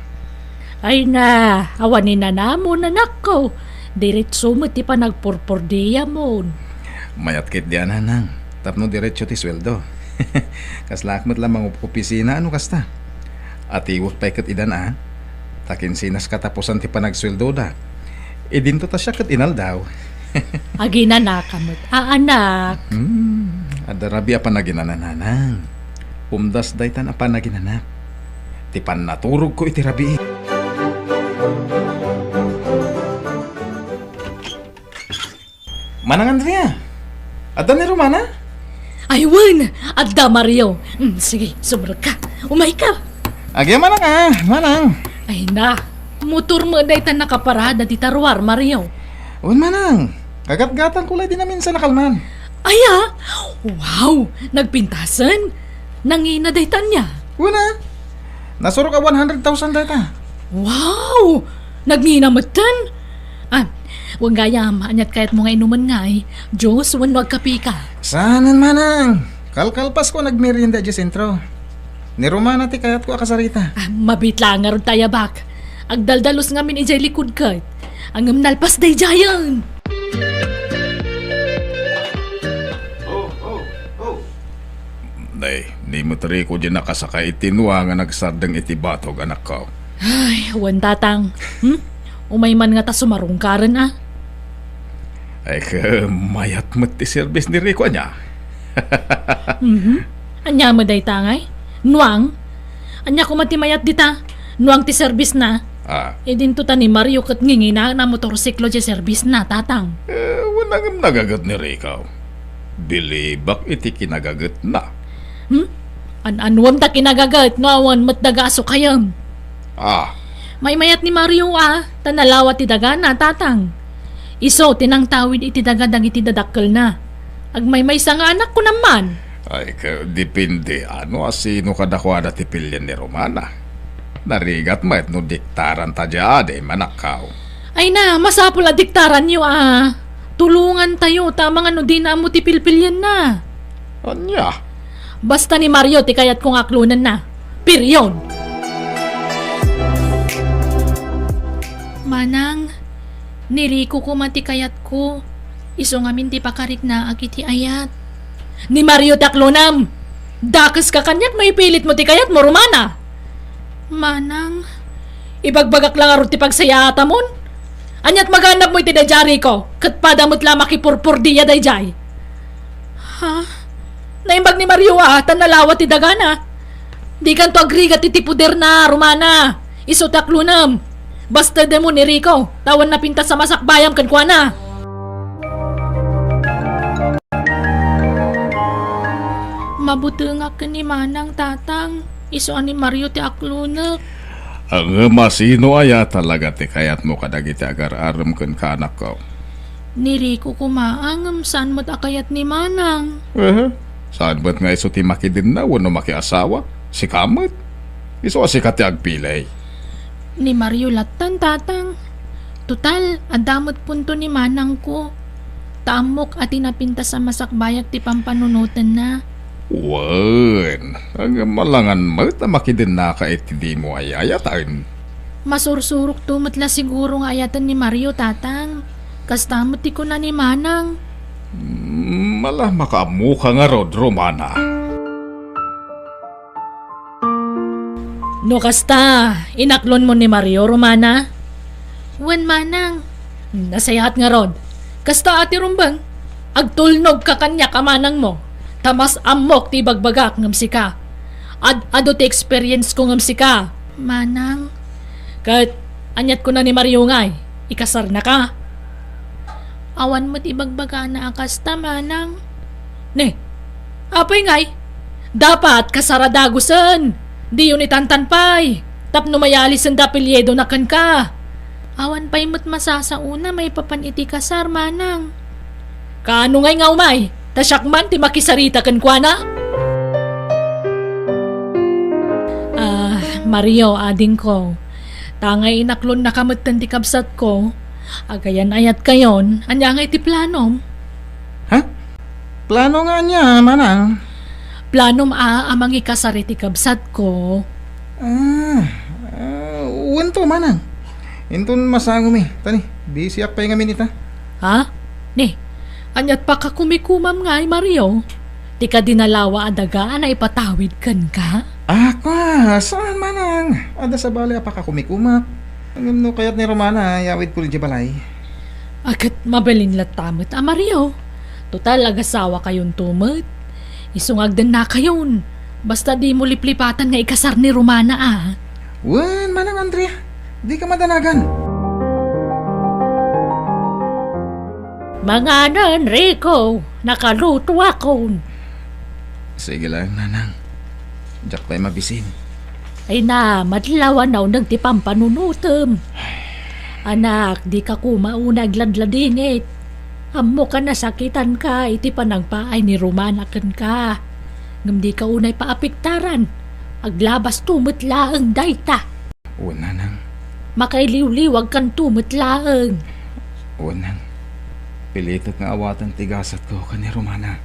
Ay na, awan ni nanamon, anakko. Diretso met ti panagpurpurdiamon. Mayat ketdi a, nanang. Tapno diretso ti sueldo. Kaslaak met la mangopisina a no kasta. Atiwek pay ket idan a. Ta kinsenas kataposan ti panagsueldoda. Idinto ta siak ket inaldaw. Aginanaka met a, anak. Hmm, adda rabii a panaginana, nanang. Umdas daytan a panaginanak. Ti pannaturogko iti rabii. Manang Andrea, adda ni Romana? Ay, wen, adda, Mario. Mm, sige, sumrekka. Umayka. Agi, manang, a, manang. Ay na, motor met dayta nakaparada dita ruar, Mario. Wen, manang. Kagatgatangko la idi naminsan a kalman. Aya? Wow, nagpintasen? Nangina dayta ania? Wen a. Nasurok a one hundred thousand dayta. Wow! Nagngina metten? A, wen gayam, aniat kayatmo nga inumen ngay? Juice wenno agkapeka? Saanen, manang. Kalkalpasko a nagmerienda idiay sentro. Ni Romana ti kayatko a kasarita. A, mabiit laeng ngarud ta ayabak. Agdaldalus ngamin idiay likud ket. Ngem nalpas daydiayen. Nay, ni met Rico diay nakasakay iti nuang a nagsardeng iti batog, anakko. Ay, wen, tatang. Hmm? Umay man ngata sumarungkaren a. Ay, ket mayat met ti serbis ni Rico, ania? Mhm. Ania met dayta ngay? Nuang? Ania koma ti mayat dita? Nuang ti serbisna? A. Idinto ta ni Mario ket ngingina a motorsiklo diay serbisna, tatang. E, wen a ngem nagaget ni Rico. Bilibak iti kinagagetna. Hmm? An-anuem ta kinagaget no awan met daga a sukayem? A. Maymayat ni Mario a, ta nalawa ti dagana, tatang. Isu ti nangtawid iti daga dagiti dadakkelna. Agmaymaysa nga anak, kunam man. Ay, ka-, depende, a, no asino kadakuada ti pilien ni Romana. Narigat met no diktaranta diay adim, anakko. Ay na, masapul a diktaranyo a. Tulongantayo ta amangan no dina ammo ti pilpilienna. Ania? Basta ni Mario ti kayatko nga aklonenna. Period. Manang, ni Rico koma ti kayatko. Isu ngamin ti pakariknaak iti ayat. Ni Mario ti aklonem. Dakeska kaniak no ipilitmo ti kayatmo, Romana. Manang, ibagbagak la ngarud ti pagsayaatamon. Aniat maganabmo iti daydiay, Rico? Ket pada met la makipurpurdia daydiay. Ha? Naimbag ni Mario a ta nalawa ti dagana. Dikanto agrigat iti poderna, Romana. Isu ti aklonem. Bastedem ni Rico, ta awan napintas a masakbayam kenkuana. Mabutengak ken ni Manang, Tatang. Isu a ni Mario ti aklonek. Ngem a sino aya talaga ti kayatmo kadagiti agar-arem kenka, anakko? Ni Rico koma, ngem saan met a kayat ni Manang. Aha. Saan met nga isu ti makidenna wenno makiasawa? Sika met. Isu a sika ti agpili. Ni Mario lattan, Tatang. Total, adda met punto ni Manangko. Ta ammok a ti napintas a masakbayak ti pampanunotenna. Wen, ngem alangan met a makidennaka iti dimo ay-ayaten. Masursurokto met la siguro nga ayaten ni Mario, Tatang. Kasta met ti kuna ni Manang. Mm, ala, makaammoka ngarud, Romana. No kasta, inaklonmo ni Mario, Romana? Wen, Manang. Nasayaat ngarud. Kasta a ti rumbeng, agtulnogka kaniak a manangmo, ta mas ammok ti ibagbagak ngem sika. Ad-adu ti experience ko ngem sika. Manang. Ket, aniat kuna ni Mario ngay, ikasarnaka? Awan met ibagbagana a kasta, Manang. Ne, apay ngay? Dapat kasarada dagusen. Diyon itantan pay. Tapno mayalisen da apelyidona kenka. Awan pay met masasaona maipapan iti kasar, Manang. Kaano ngay nga umay? Ta siak man ti makisarita kenkuana? Ah, Mario, adingko. Ta ngay inaklonnaka metten ti kabsatko. Agayan-ayatkayon, ania ngay ti planom? Ha? Plano nga ania, Manang? Planom a, a mangikasar iti kabsatko. Ah, ah, wento, Manang. Inton masangomi, tani, bisiak pay ngamin ita. Ha? Ni, aniat pakakumikumam ngay, Mario? Ti kadi nalawa a daga a naipatawid kenka? Ah, kwa, saan, Manang? Adda sabali a pakakumikumak. Ngem no kayat ni Romana, yawidko idiay balay. A, ket mabalin latta met a Mario. Total, agasawakayonto met. Isu nga agdennakayon. Basta dimo liplipatan nga ikasar ni Romana, a. Wen, Manang Andrea, dika madanagan. Manganen, Rico, nakalutoakon. Sige lang, Nanang. Diak pay mabisin. Ay na, madlaw a nauneg ti pampanunotem. Anak, dika koma unay agladladingit. Ammok a nasakitanka iti panangpaay ni Romana kenka. Ngem dika unay paapektaran. Aglabasto met laeng dayta. Wen, Nanang. Makailiwliwagkanto met laeng. Wen, Nang. Pilitek nga awaten ti gasatko ken ni Romana.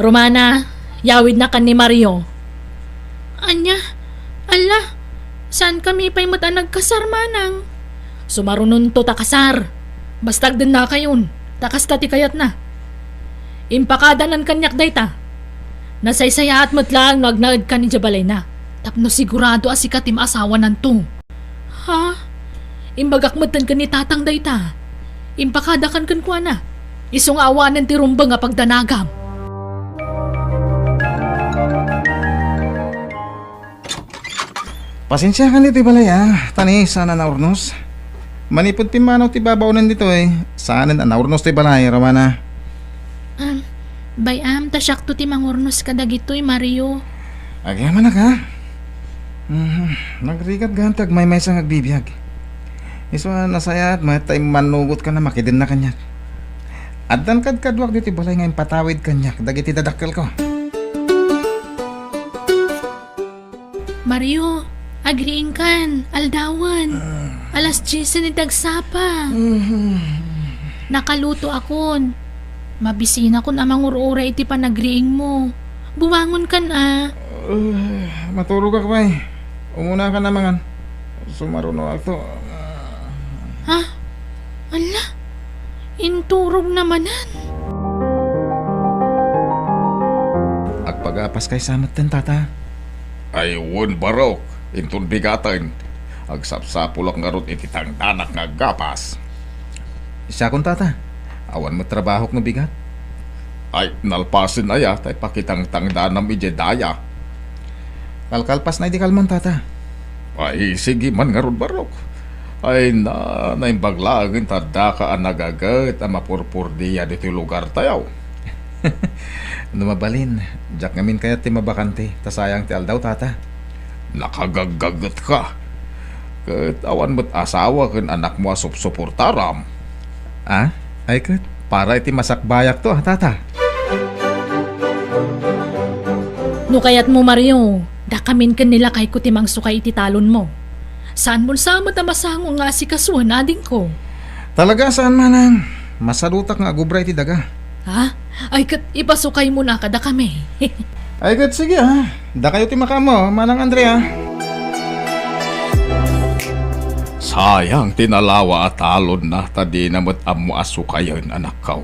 Romana, yawidnakan ni Mario. Ania? Alla, saankami pay met a nagkasar, Manang? Sumarunonto ta kasar. Basta agdennakayon, ta kasta ti kayatna. Impakadanan kaniak dayta. Nasaysayaat met laeng no agnaedkan idiay balayna, tapno sigurado a sika ti maasawananto. Ha? Imbagak metten ken ni Tatang dayta. Impakadakan kenkuana. Isu nga awanen ti rumbeng a pagdanagam. Pasensiakan ditoy balay, a. Tani, saan a naurnos. Manipud pimmanaw ti babaonen ditoy, saanen a naurnos toy balay, Romana. Am, bay-am, ta siakto ti mangurnos kadagitoy, Mario. Agyamanak, a. Mhm, nagrigat gayam ti agmaymaysa nga agbibiag. Isu a nasayaat met ta immannugotka a makidenna kaniak. Addan kadkaduak ditoy balay nga impatawid kaniak dagiti dadakkelko. Mario, agriingkan, aldawen. Ah. Alas diesen iti agsapa. Mhm. Nakalutoakon. Mabisinakon a mangur-uray iti panagriingmo. Bumangonkan a. Ah, maturogak pay. Umunakan a mangan. Sumarunoakto. Ha? Alla? Inturogna manen? Agpagapas kaysa metten, Tata. Ay, wen, barok. Inton bigaten, agsapsapulak ngarud iti tangdanak nga aggapas. Siakon, tata. Awan met trabahok no bigat. Ay, nalpasen aya, tay pakitangtangdanam idiay daya. Kalkalpas na idi kalman, tata. Ay, sige man ngarud, Barok. Ay na, naimbag laeng ta addaka a nagaget a mapurpurdia ditoy lugartayo. No mabalin, diak ngamin kayat ti mabakante, ta sayang ti aldaw, tata. Nakagaggagetka. Ket awan met asawa ken anakmo a supsuportaram. Ah? Ay ket, para iti masakbayakto, a, tata. No kayatmo, Mario, dakamin ken ni lakayko ti mangsukay iti talonmo. Saanmon sa met a masango nga asikasuen, adingko. Talaga, saan, manang. Masadutak nga agubra iti daga. Ha? Ay ket, ipasukaymon a kadakami. Ay ket, sige, a. Dakayo ti makaammo, Manang Andrea. Sayang ti nalawa a talonna ta dina met ammo a sukayen, anakko.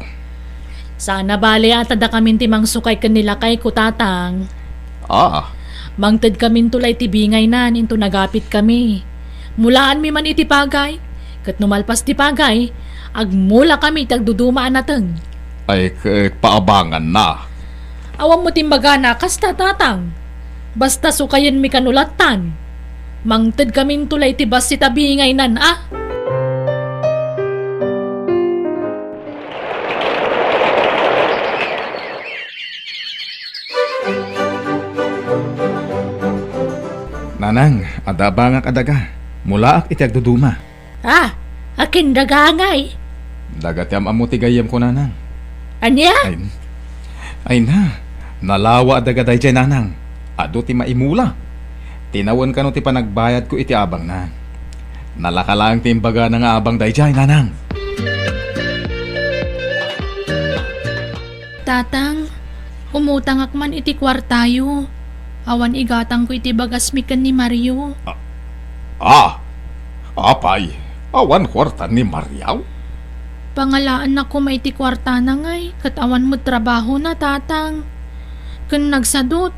Saan a bale a ta dakamin ti mangsukay ken ni lakayko, tatang. Ah. Mangtedkaminto la iti bingaynan inton agapitkami. Mulaanmi man iti pagay, ket no malpas ti pagay, agmulakami iti agduduma a nateng. Ay, ket paabanganna. Awan met imbagana kasta, tatang. Basta sukayenmi kano lattan. Mangtedkaminto la iti bassit a bingaynan, a. Nanang, adda abangak a daga. Mulaak iti agduduma. Ah, akin daga ngay? Daga ti am-ammo ti gayyemko, nanang. Ania? Ay, ay na, nalawa a daga daydiay, nanang. Adu ti maimula. Tinawen kano ti panagbayadko iti abangna. Nalaka laeng ti imbagana nga abang daydiay, nanang. Tatang, umutangak man iti kuartayo. Awan igatangko iti bagasmi ken ni Mario. Ah, ah, apay, awan kuarta ni Mario? Pangalaannak koma iti kuartana ngay, ket awan met trabahona, tatang. Ken nagsadut,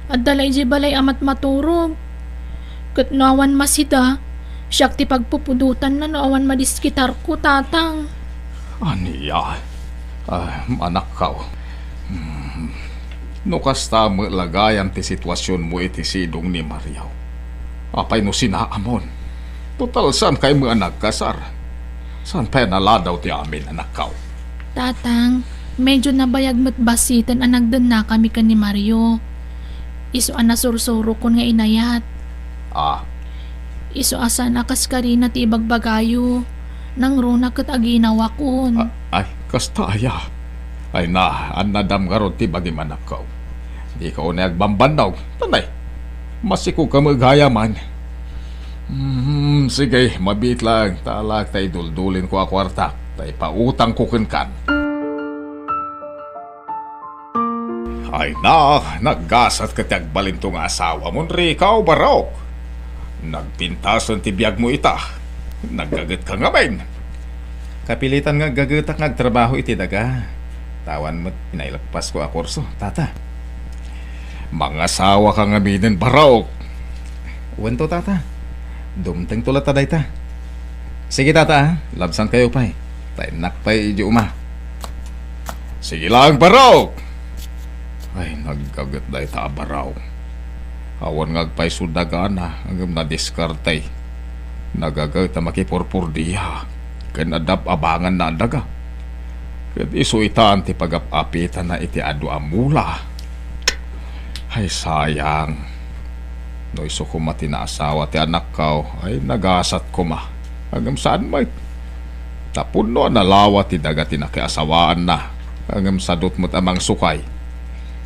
adda la idiay balay a matmaturog. Ket no awan masida, siak ti pagpupudotanna no awan madiskitarko, tatang. Ania? Ah, anakko. Hmm. No kasta met la gayam ti situasionmo iti sidong ni Mario, apay no sinaamon? Total, saankay met a nagkasar. Saan pay a naladaw ti amin, anakko? Tatang, medyo nabayag met bassiten a nagdennakami ken ni Mario. Isu a nasursurokon nga inayat. Ah. Isu a saan a kaskarina ti ibagbagayo. Nangruna ket aginawakon. Ah, ay, kasta aya? Ay na, annadam ngarud ti bagim, anakko. Dika unay agbambannog. Tanay, masikog ka met gayaman. Hmm, sige, mabiit lang. Talak ta iduldulinko a kuartak ta ipautangko kenkan. Ay na, naggasat ket ti agbalinto nga asawamon, Rico, Barok. Nagpintasen ti biagmo ita. Naggagetka ngamin. Kapilitan nga aggagetak nga agtrabaho iti daga. Ta awan met pinailagpasko a kurso, tata. Mangasawaka ngaminen, Barok. Wento, tata. Dumtengto latta dayta. Sige, tata, a. Labsankayo pay. Ta innak pay idiay uma. Sige lang, Barok! Ay, naggaget dayta a Barok. Awan nga agpayso dagana, ngem nadiskarte. Nagaget a makipurpurdia. Ken adda abanganna a daga. Ket isu itan ti pagap-apitanna iti adu a mula. Ay, sayang. No isu koma ti naasawa ti anakko, ay, nagasat koma. Ngem saan met. Tapno a nalawa ti daga ti nakiasawaanna. Ngem sadut met a mangsukay.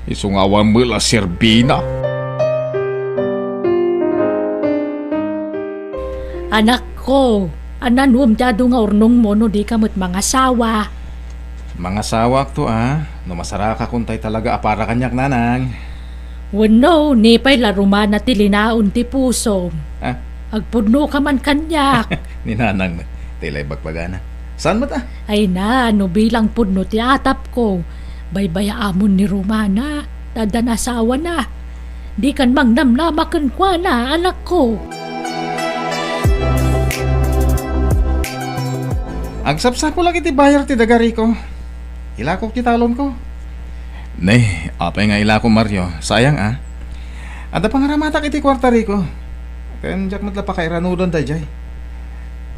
Isu nga awan met la serbina. Anakko, ananuem ti adu nga urnongmo no dika met mangasawa? Mangasawakto a, no masarakakon tay talaga a para kaniak, nanang. Wenno, ni pay la rumana ti linaon ti pusom. Ah? Agpudnoka man kaniak. Ni nanang met, ti la ibagbagana. Saan met a? Ay na, no bilang pudno ti atapko, baybayaamon ni rumana, ta addan asawana. Dikan mangnamnama kenkuana, anakko. Agsapsapulak iti bayar ti daga, Rico. Ilakok ti talonko. Ne, apay nga ilako, Mario? Sayang, a. Adda pangaramatak iti kuarta, Rico. Ken diak met la pakairanudan daydiay.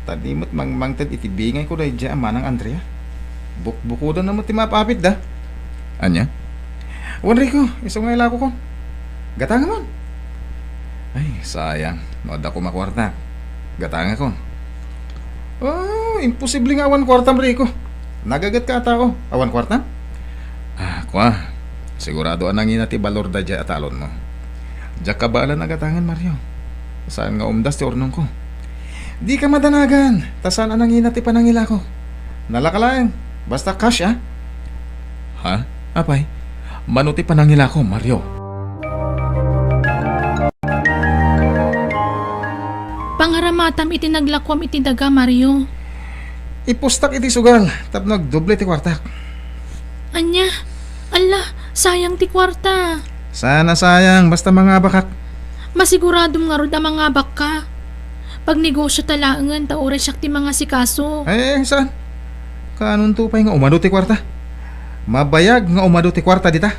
Ta di met mangmangted iti bingayko daydiay a Manang Andrea. Bukbukodanna met ti maap-apitda. Ania? Wen, Rico, isu nga ilakokon. Gatangamon. Ay, sayang. No adda koma kuarta, gatangakon. Oh, imposible nga awan kuartam, Rico. Nagagetka a tao. Awan kuartam? Ah, kua. Sigurado a nangina ti balor daydiay a talonmo. Diak kabaelan a gatangen, Mario. Saan nga umdas ti urnongko. Dika madanagan, ta saan a nangina ti panangilako. Nalaka laeng, basta cash, a. Ha? Apay? Mano ti panangilako, Mario? Pangaramatam iti naglakuam iti daga, Mario. Ipustak iti sugal tapno agdoble ti kuartak. Ania? Alla, sayang ti kuarta. Saan a sayang, basta mangabakak. Masiguradom ngarud a mangabakka. Pagnegosiota laengen ta uray siak ti mangasikaso. Ay, ay, saan? Kaanonto pay nga umadu ti kuarta? Mabayag nga umadu ti kuarta dita.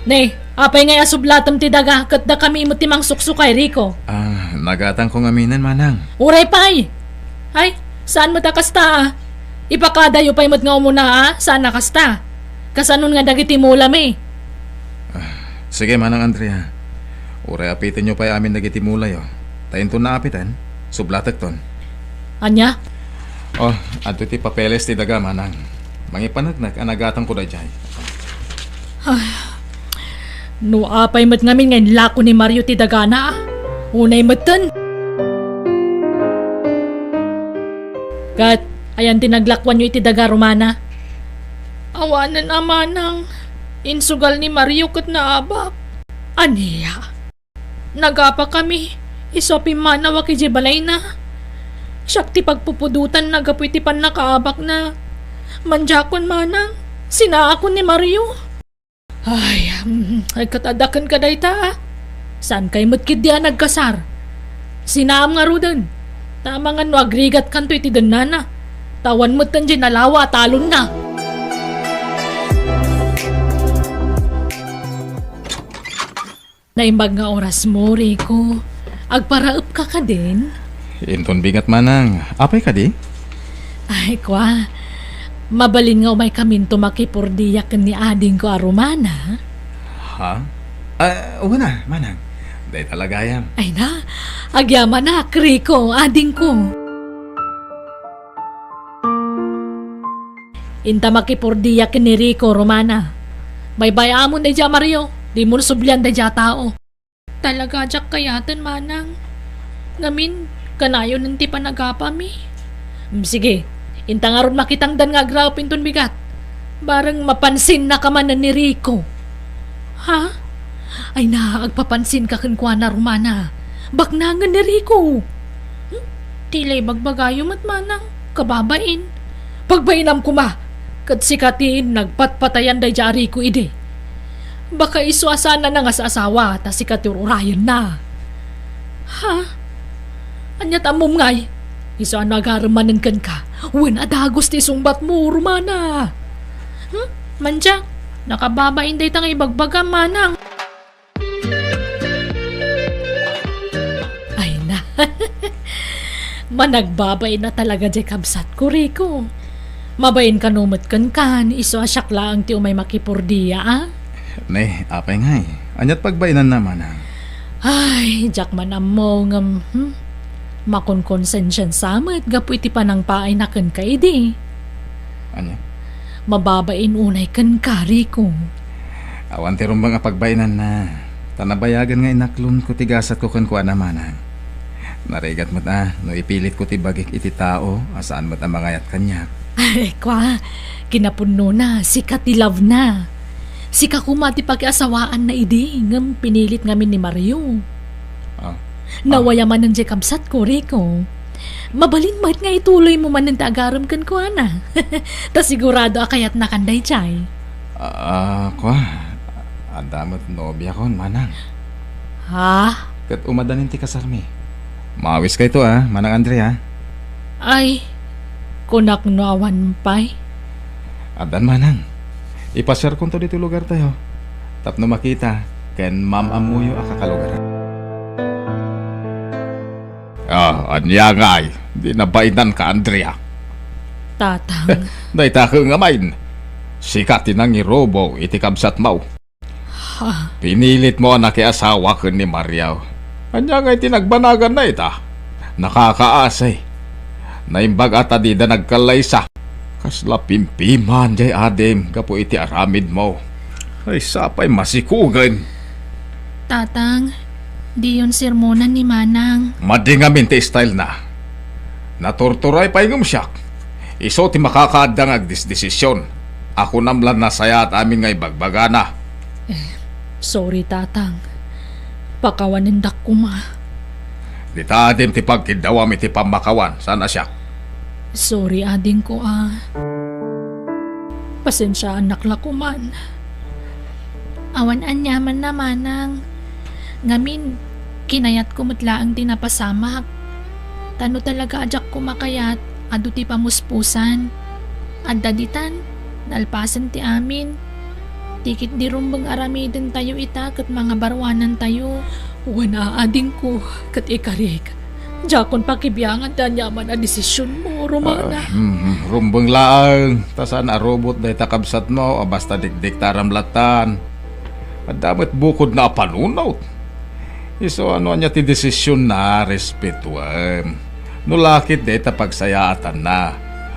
Ne, apay ngay a sublatem ti daga ket dakami met ti mangsuksukay, Rico? Ah, nagatangko ngaminen, Manang. Uray pay! Ay, saan met a kasta, a? Ipakadayo pay met nga umuna, a? Saan a kasta? Kasanon nga dagiti mulami? Ah, sige, Manang Andrea. Uray apitenyo pay amin dagiti mulayo. Ta inton naapiten, sublatekton. Ania? Oh, adtoy ti papeles ti daga, Manang. Mangipaneknek a nagatangko daydiay. Ay, no apay met ngamin nga inlako ni Mario ti dagana, a? Unay metten. Ket, ayan ti naglakuanyo iti daga, Romana? Awanen a, Manang. Insugal ni Mario ket naabak. Ania? Nagapakami, isu a pimmanawak idiay balayna. Siak ti pagpupudotanna gapu iti pannakaabakna. Mandiakon, Manang, sinaakon ni Mario. Ay, mm, ay, ket adda kenka dayta, a? Saankay met ketdi a nagkasar? Sinaam ngaruden. Ta amangan no agrigatkanto iti dennana. Ta awan metten diay nalawa a talonna. Naimbag nga orasmo, Rico. Agparaepka kadin? Inton bigat, Manang. Apay kadi? Ay, kua. Mabalin nga umaykaminto makipurdia ken ni adingko a Romana? Ha? Ah, wen a, Manang. Dayta la gayam. Ay na, agyamanak, Rico, adingko. Inta makipurdia ken ni Rico, Romana. Baybay-amon daydiay a Mario, dimon sublian daydiay a tao. Talaga diak kayaten, Manang. Ngamin, kanayonen ti panagapami. Mm, sige, inta ngarud makitangdan nga agraep inton bigat. Bareng mapansinnaka manen ni Rico. Ha? Ay na, agpapansinka kenkuana, Romana. Baknangen ni Rico. Hmm? Ti la ibagbagayo met, Manang, kababain. Pagbainam koma, ket sika ti nagpatpatayan daydiay a Rico idi. Baka isu a saan a nangas-asawa ta sika ti ur-urayenna. Ha? Ania ti ammom ngay? Isu a no agarem manen kenka, wen a dagus ti isungbatmo, Romana. Hmm? Mandiak, nakababain dayta nga ibagbagam, Manang. Ay na. Managbabain a talaga diay kabsatko, Rico. Mabain kano met kenka, isu a siak laeng ti umay makipurdia, a? Ne, apay ngay? Aniat pagbainanna, Manang? Ay, diak man ammo ngem, hmm? Makonkonsensiansa met gapu iti panangpaayna kenka idi. Ania? Mababain unay kenka, Rico. Awan ti rumbeng a pagbainanna, ta nabayagen nga inaklonko ti gasatko kenkuana, Manang. Narigat met a no ipilitko ti bagik iti tao a saan met a mangayat kaniak. Ay, kua, kinapudnona, sika ti love na. Sika koma ti pakiasawaanna idi, ngem pinilit ngamin ni Mario. Ah. Nawaya manen diay kabsatko, Rico. Mabalin met nga ituloymo manen ti agarem kenkuana. Ta sigurado a kayatnakan daydiay. Ah, kua, adda met nobiakon, manang. Ha? Ket umadanin ti kasarmi. Maawiskayto, a, Manang Andrea. Ay, kunak no awan pay. Addan, manang. Ipasiarkonto ditoy lugartayo tapno makita ken maam-ammoyo a kakalugaran. Ah, ania ngay? Di nabainanka, Andrea? Tatang. Dayta ket ngamin, sika ti nangirubo iti kabsatmo. Ha? Pinilitmo a nakiasawa ken ni Mario. Ania ngay ti nagbanaganna ita? Nakakaasi. Naimbag a ta dida nagkallaysa. Kasla pimpiman jay adim gapu iti aramidmo. Ay, sapay masikugen. Tatang, diyon sermonan ni Manang. Madi ngamin ti style na. Naturturay pay ngem siak. Isu ti makakaadda nga agdesdesision. A kunam la nasayaat amin nga ibagbagana. Eh, sorry, Tatang. Pakawanendak koma. Dita adim ti pagkiddawam iti pammakawan, saan a siak? Sorry, adingko, a. Pasensiaannak la koman. Awan aniamanna, manang. Ngamin, kinayatko met laeng ti napasamak. Ta no talaga a diak koma kayat, adu ti pamuspusan. Adda ditan, nalpasen ti amin. Ti ketdi rumbeng aramidentayo ita ket mangabaruanantayo. Wen a, adingko, ket ikarik. Diakon pakibiangan ti aniaman a desisionmo, Romana. Ah, mm, rumbeng laeng. Ta saan a rubot dayta kabsatmo a basta dikdiktaram lattan. Adda met bukodna a panunot. Isu a no ania ti desisionna, respetuem. No la ket dayta pagsayaatanna.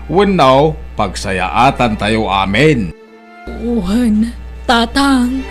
Wenno, pagsayaatantayo amin. Wen, Tatang.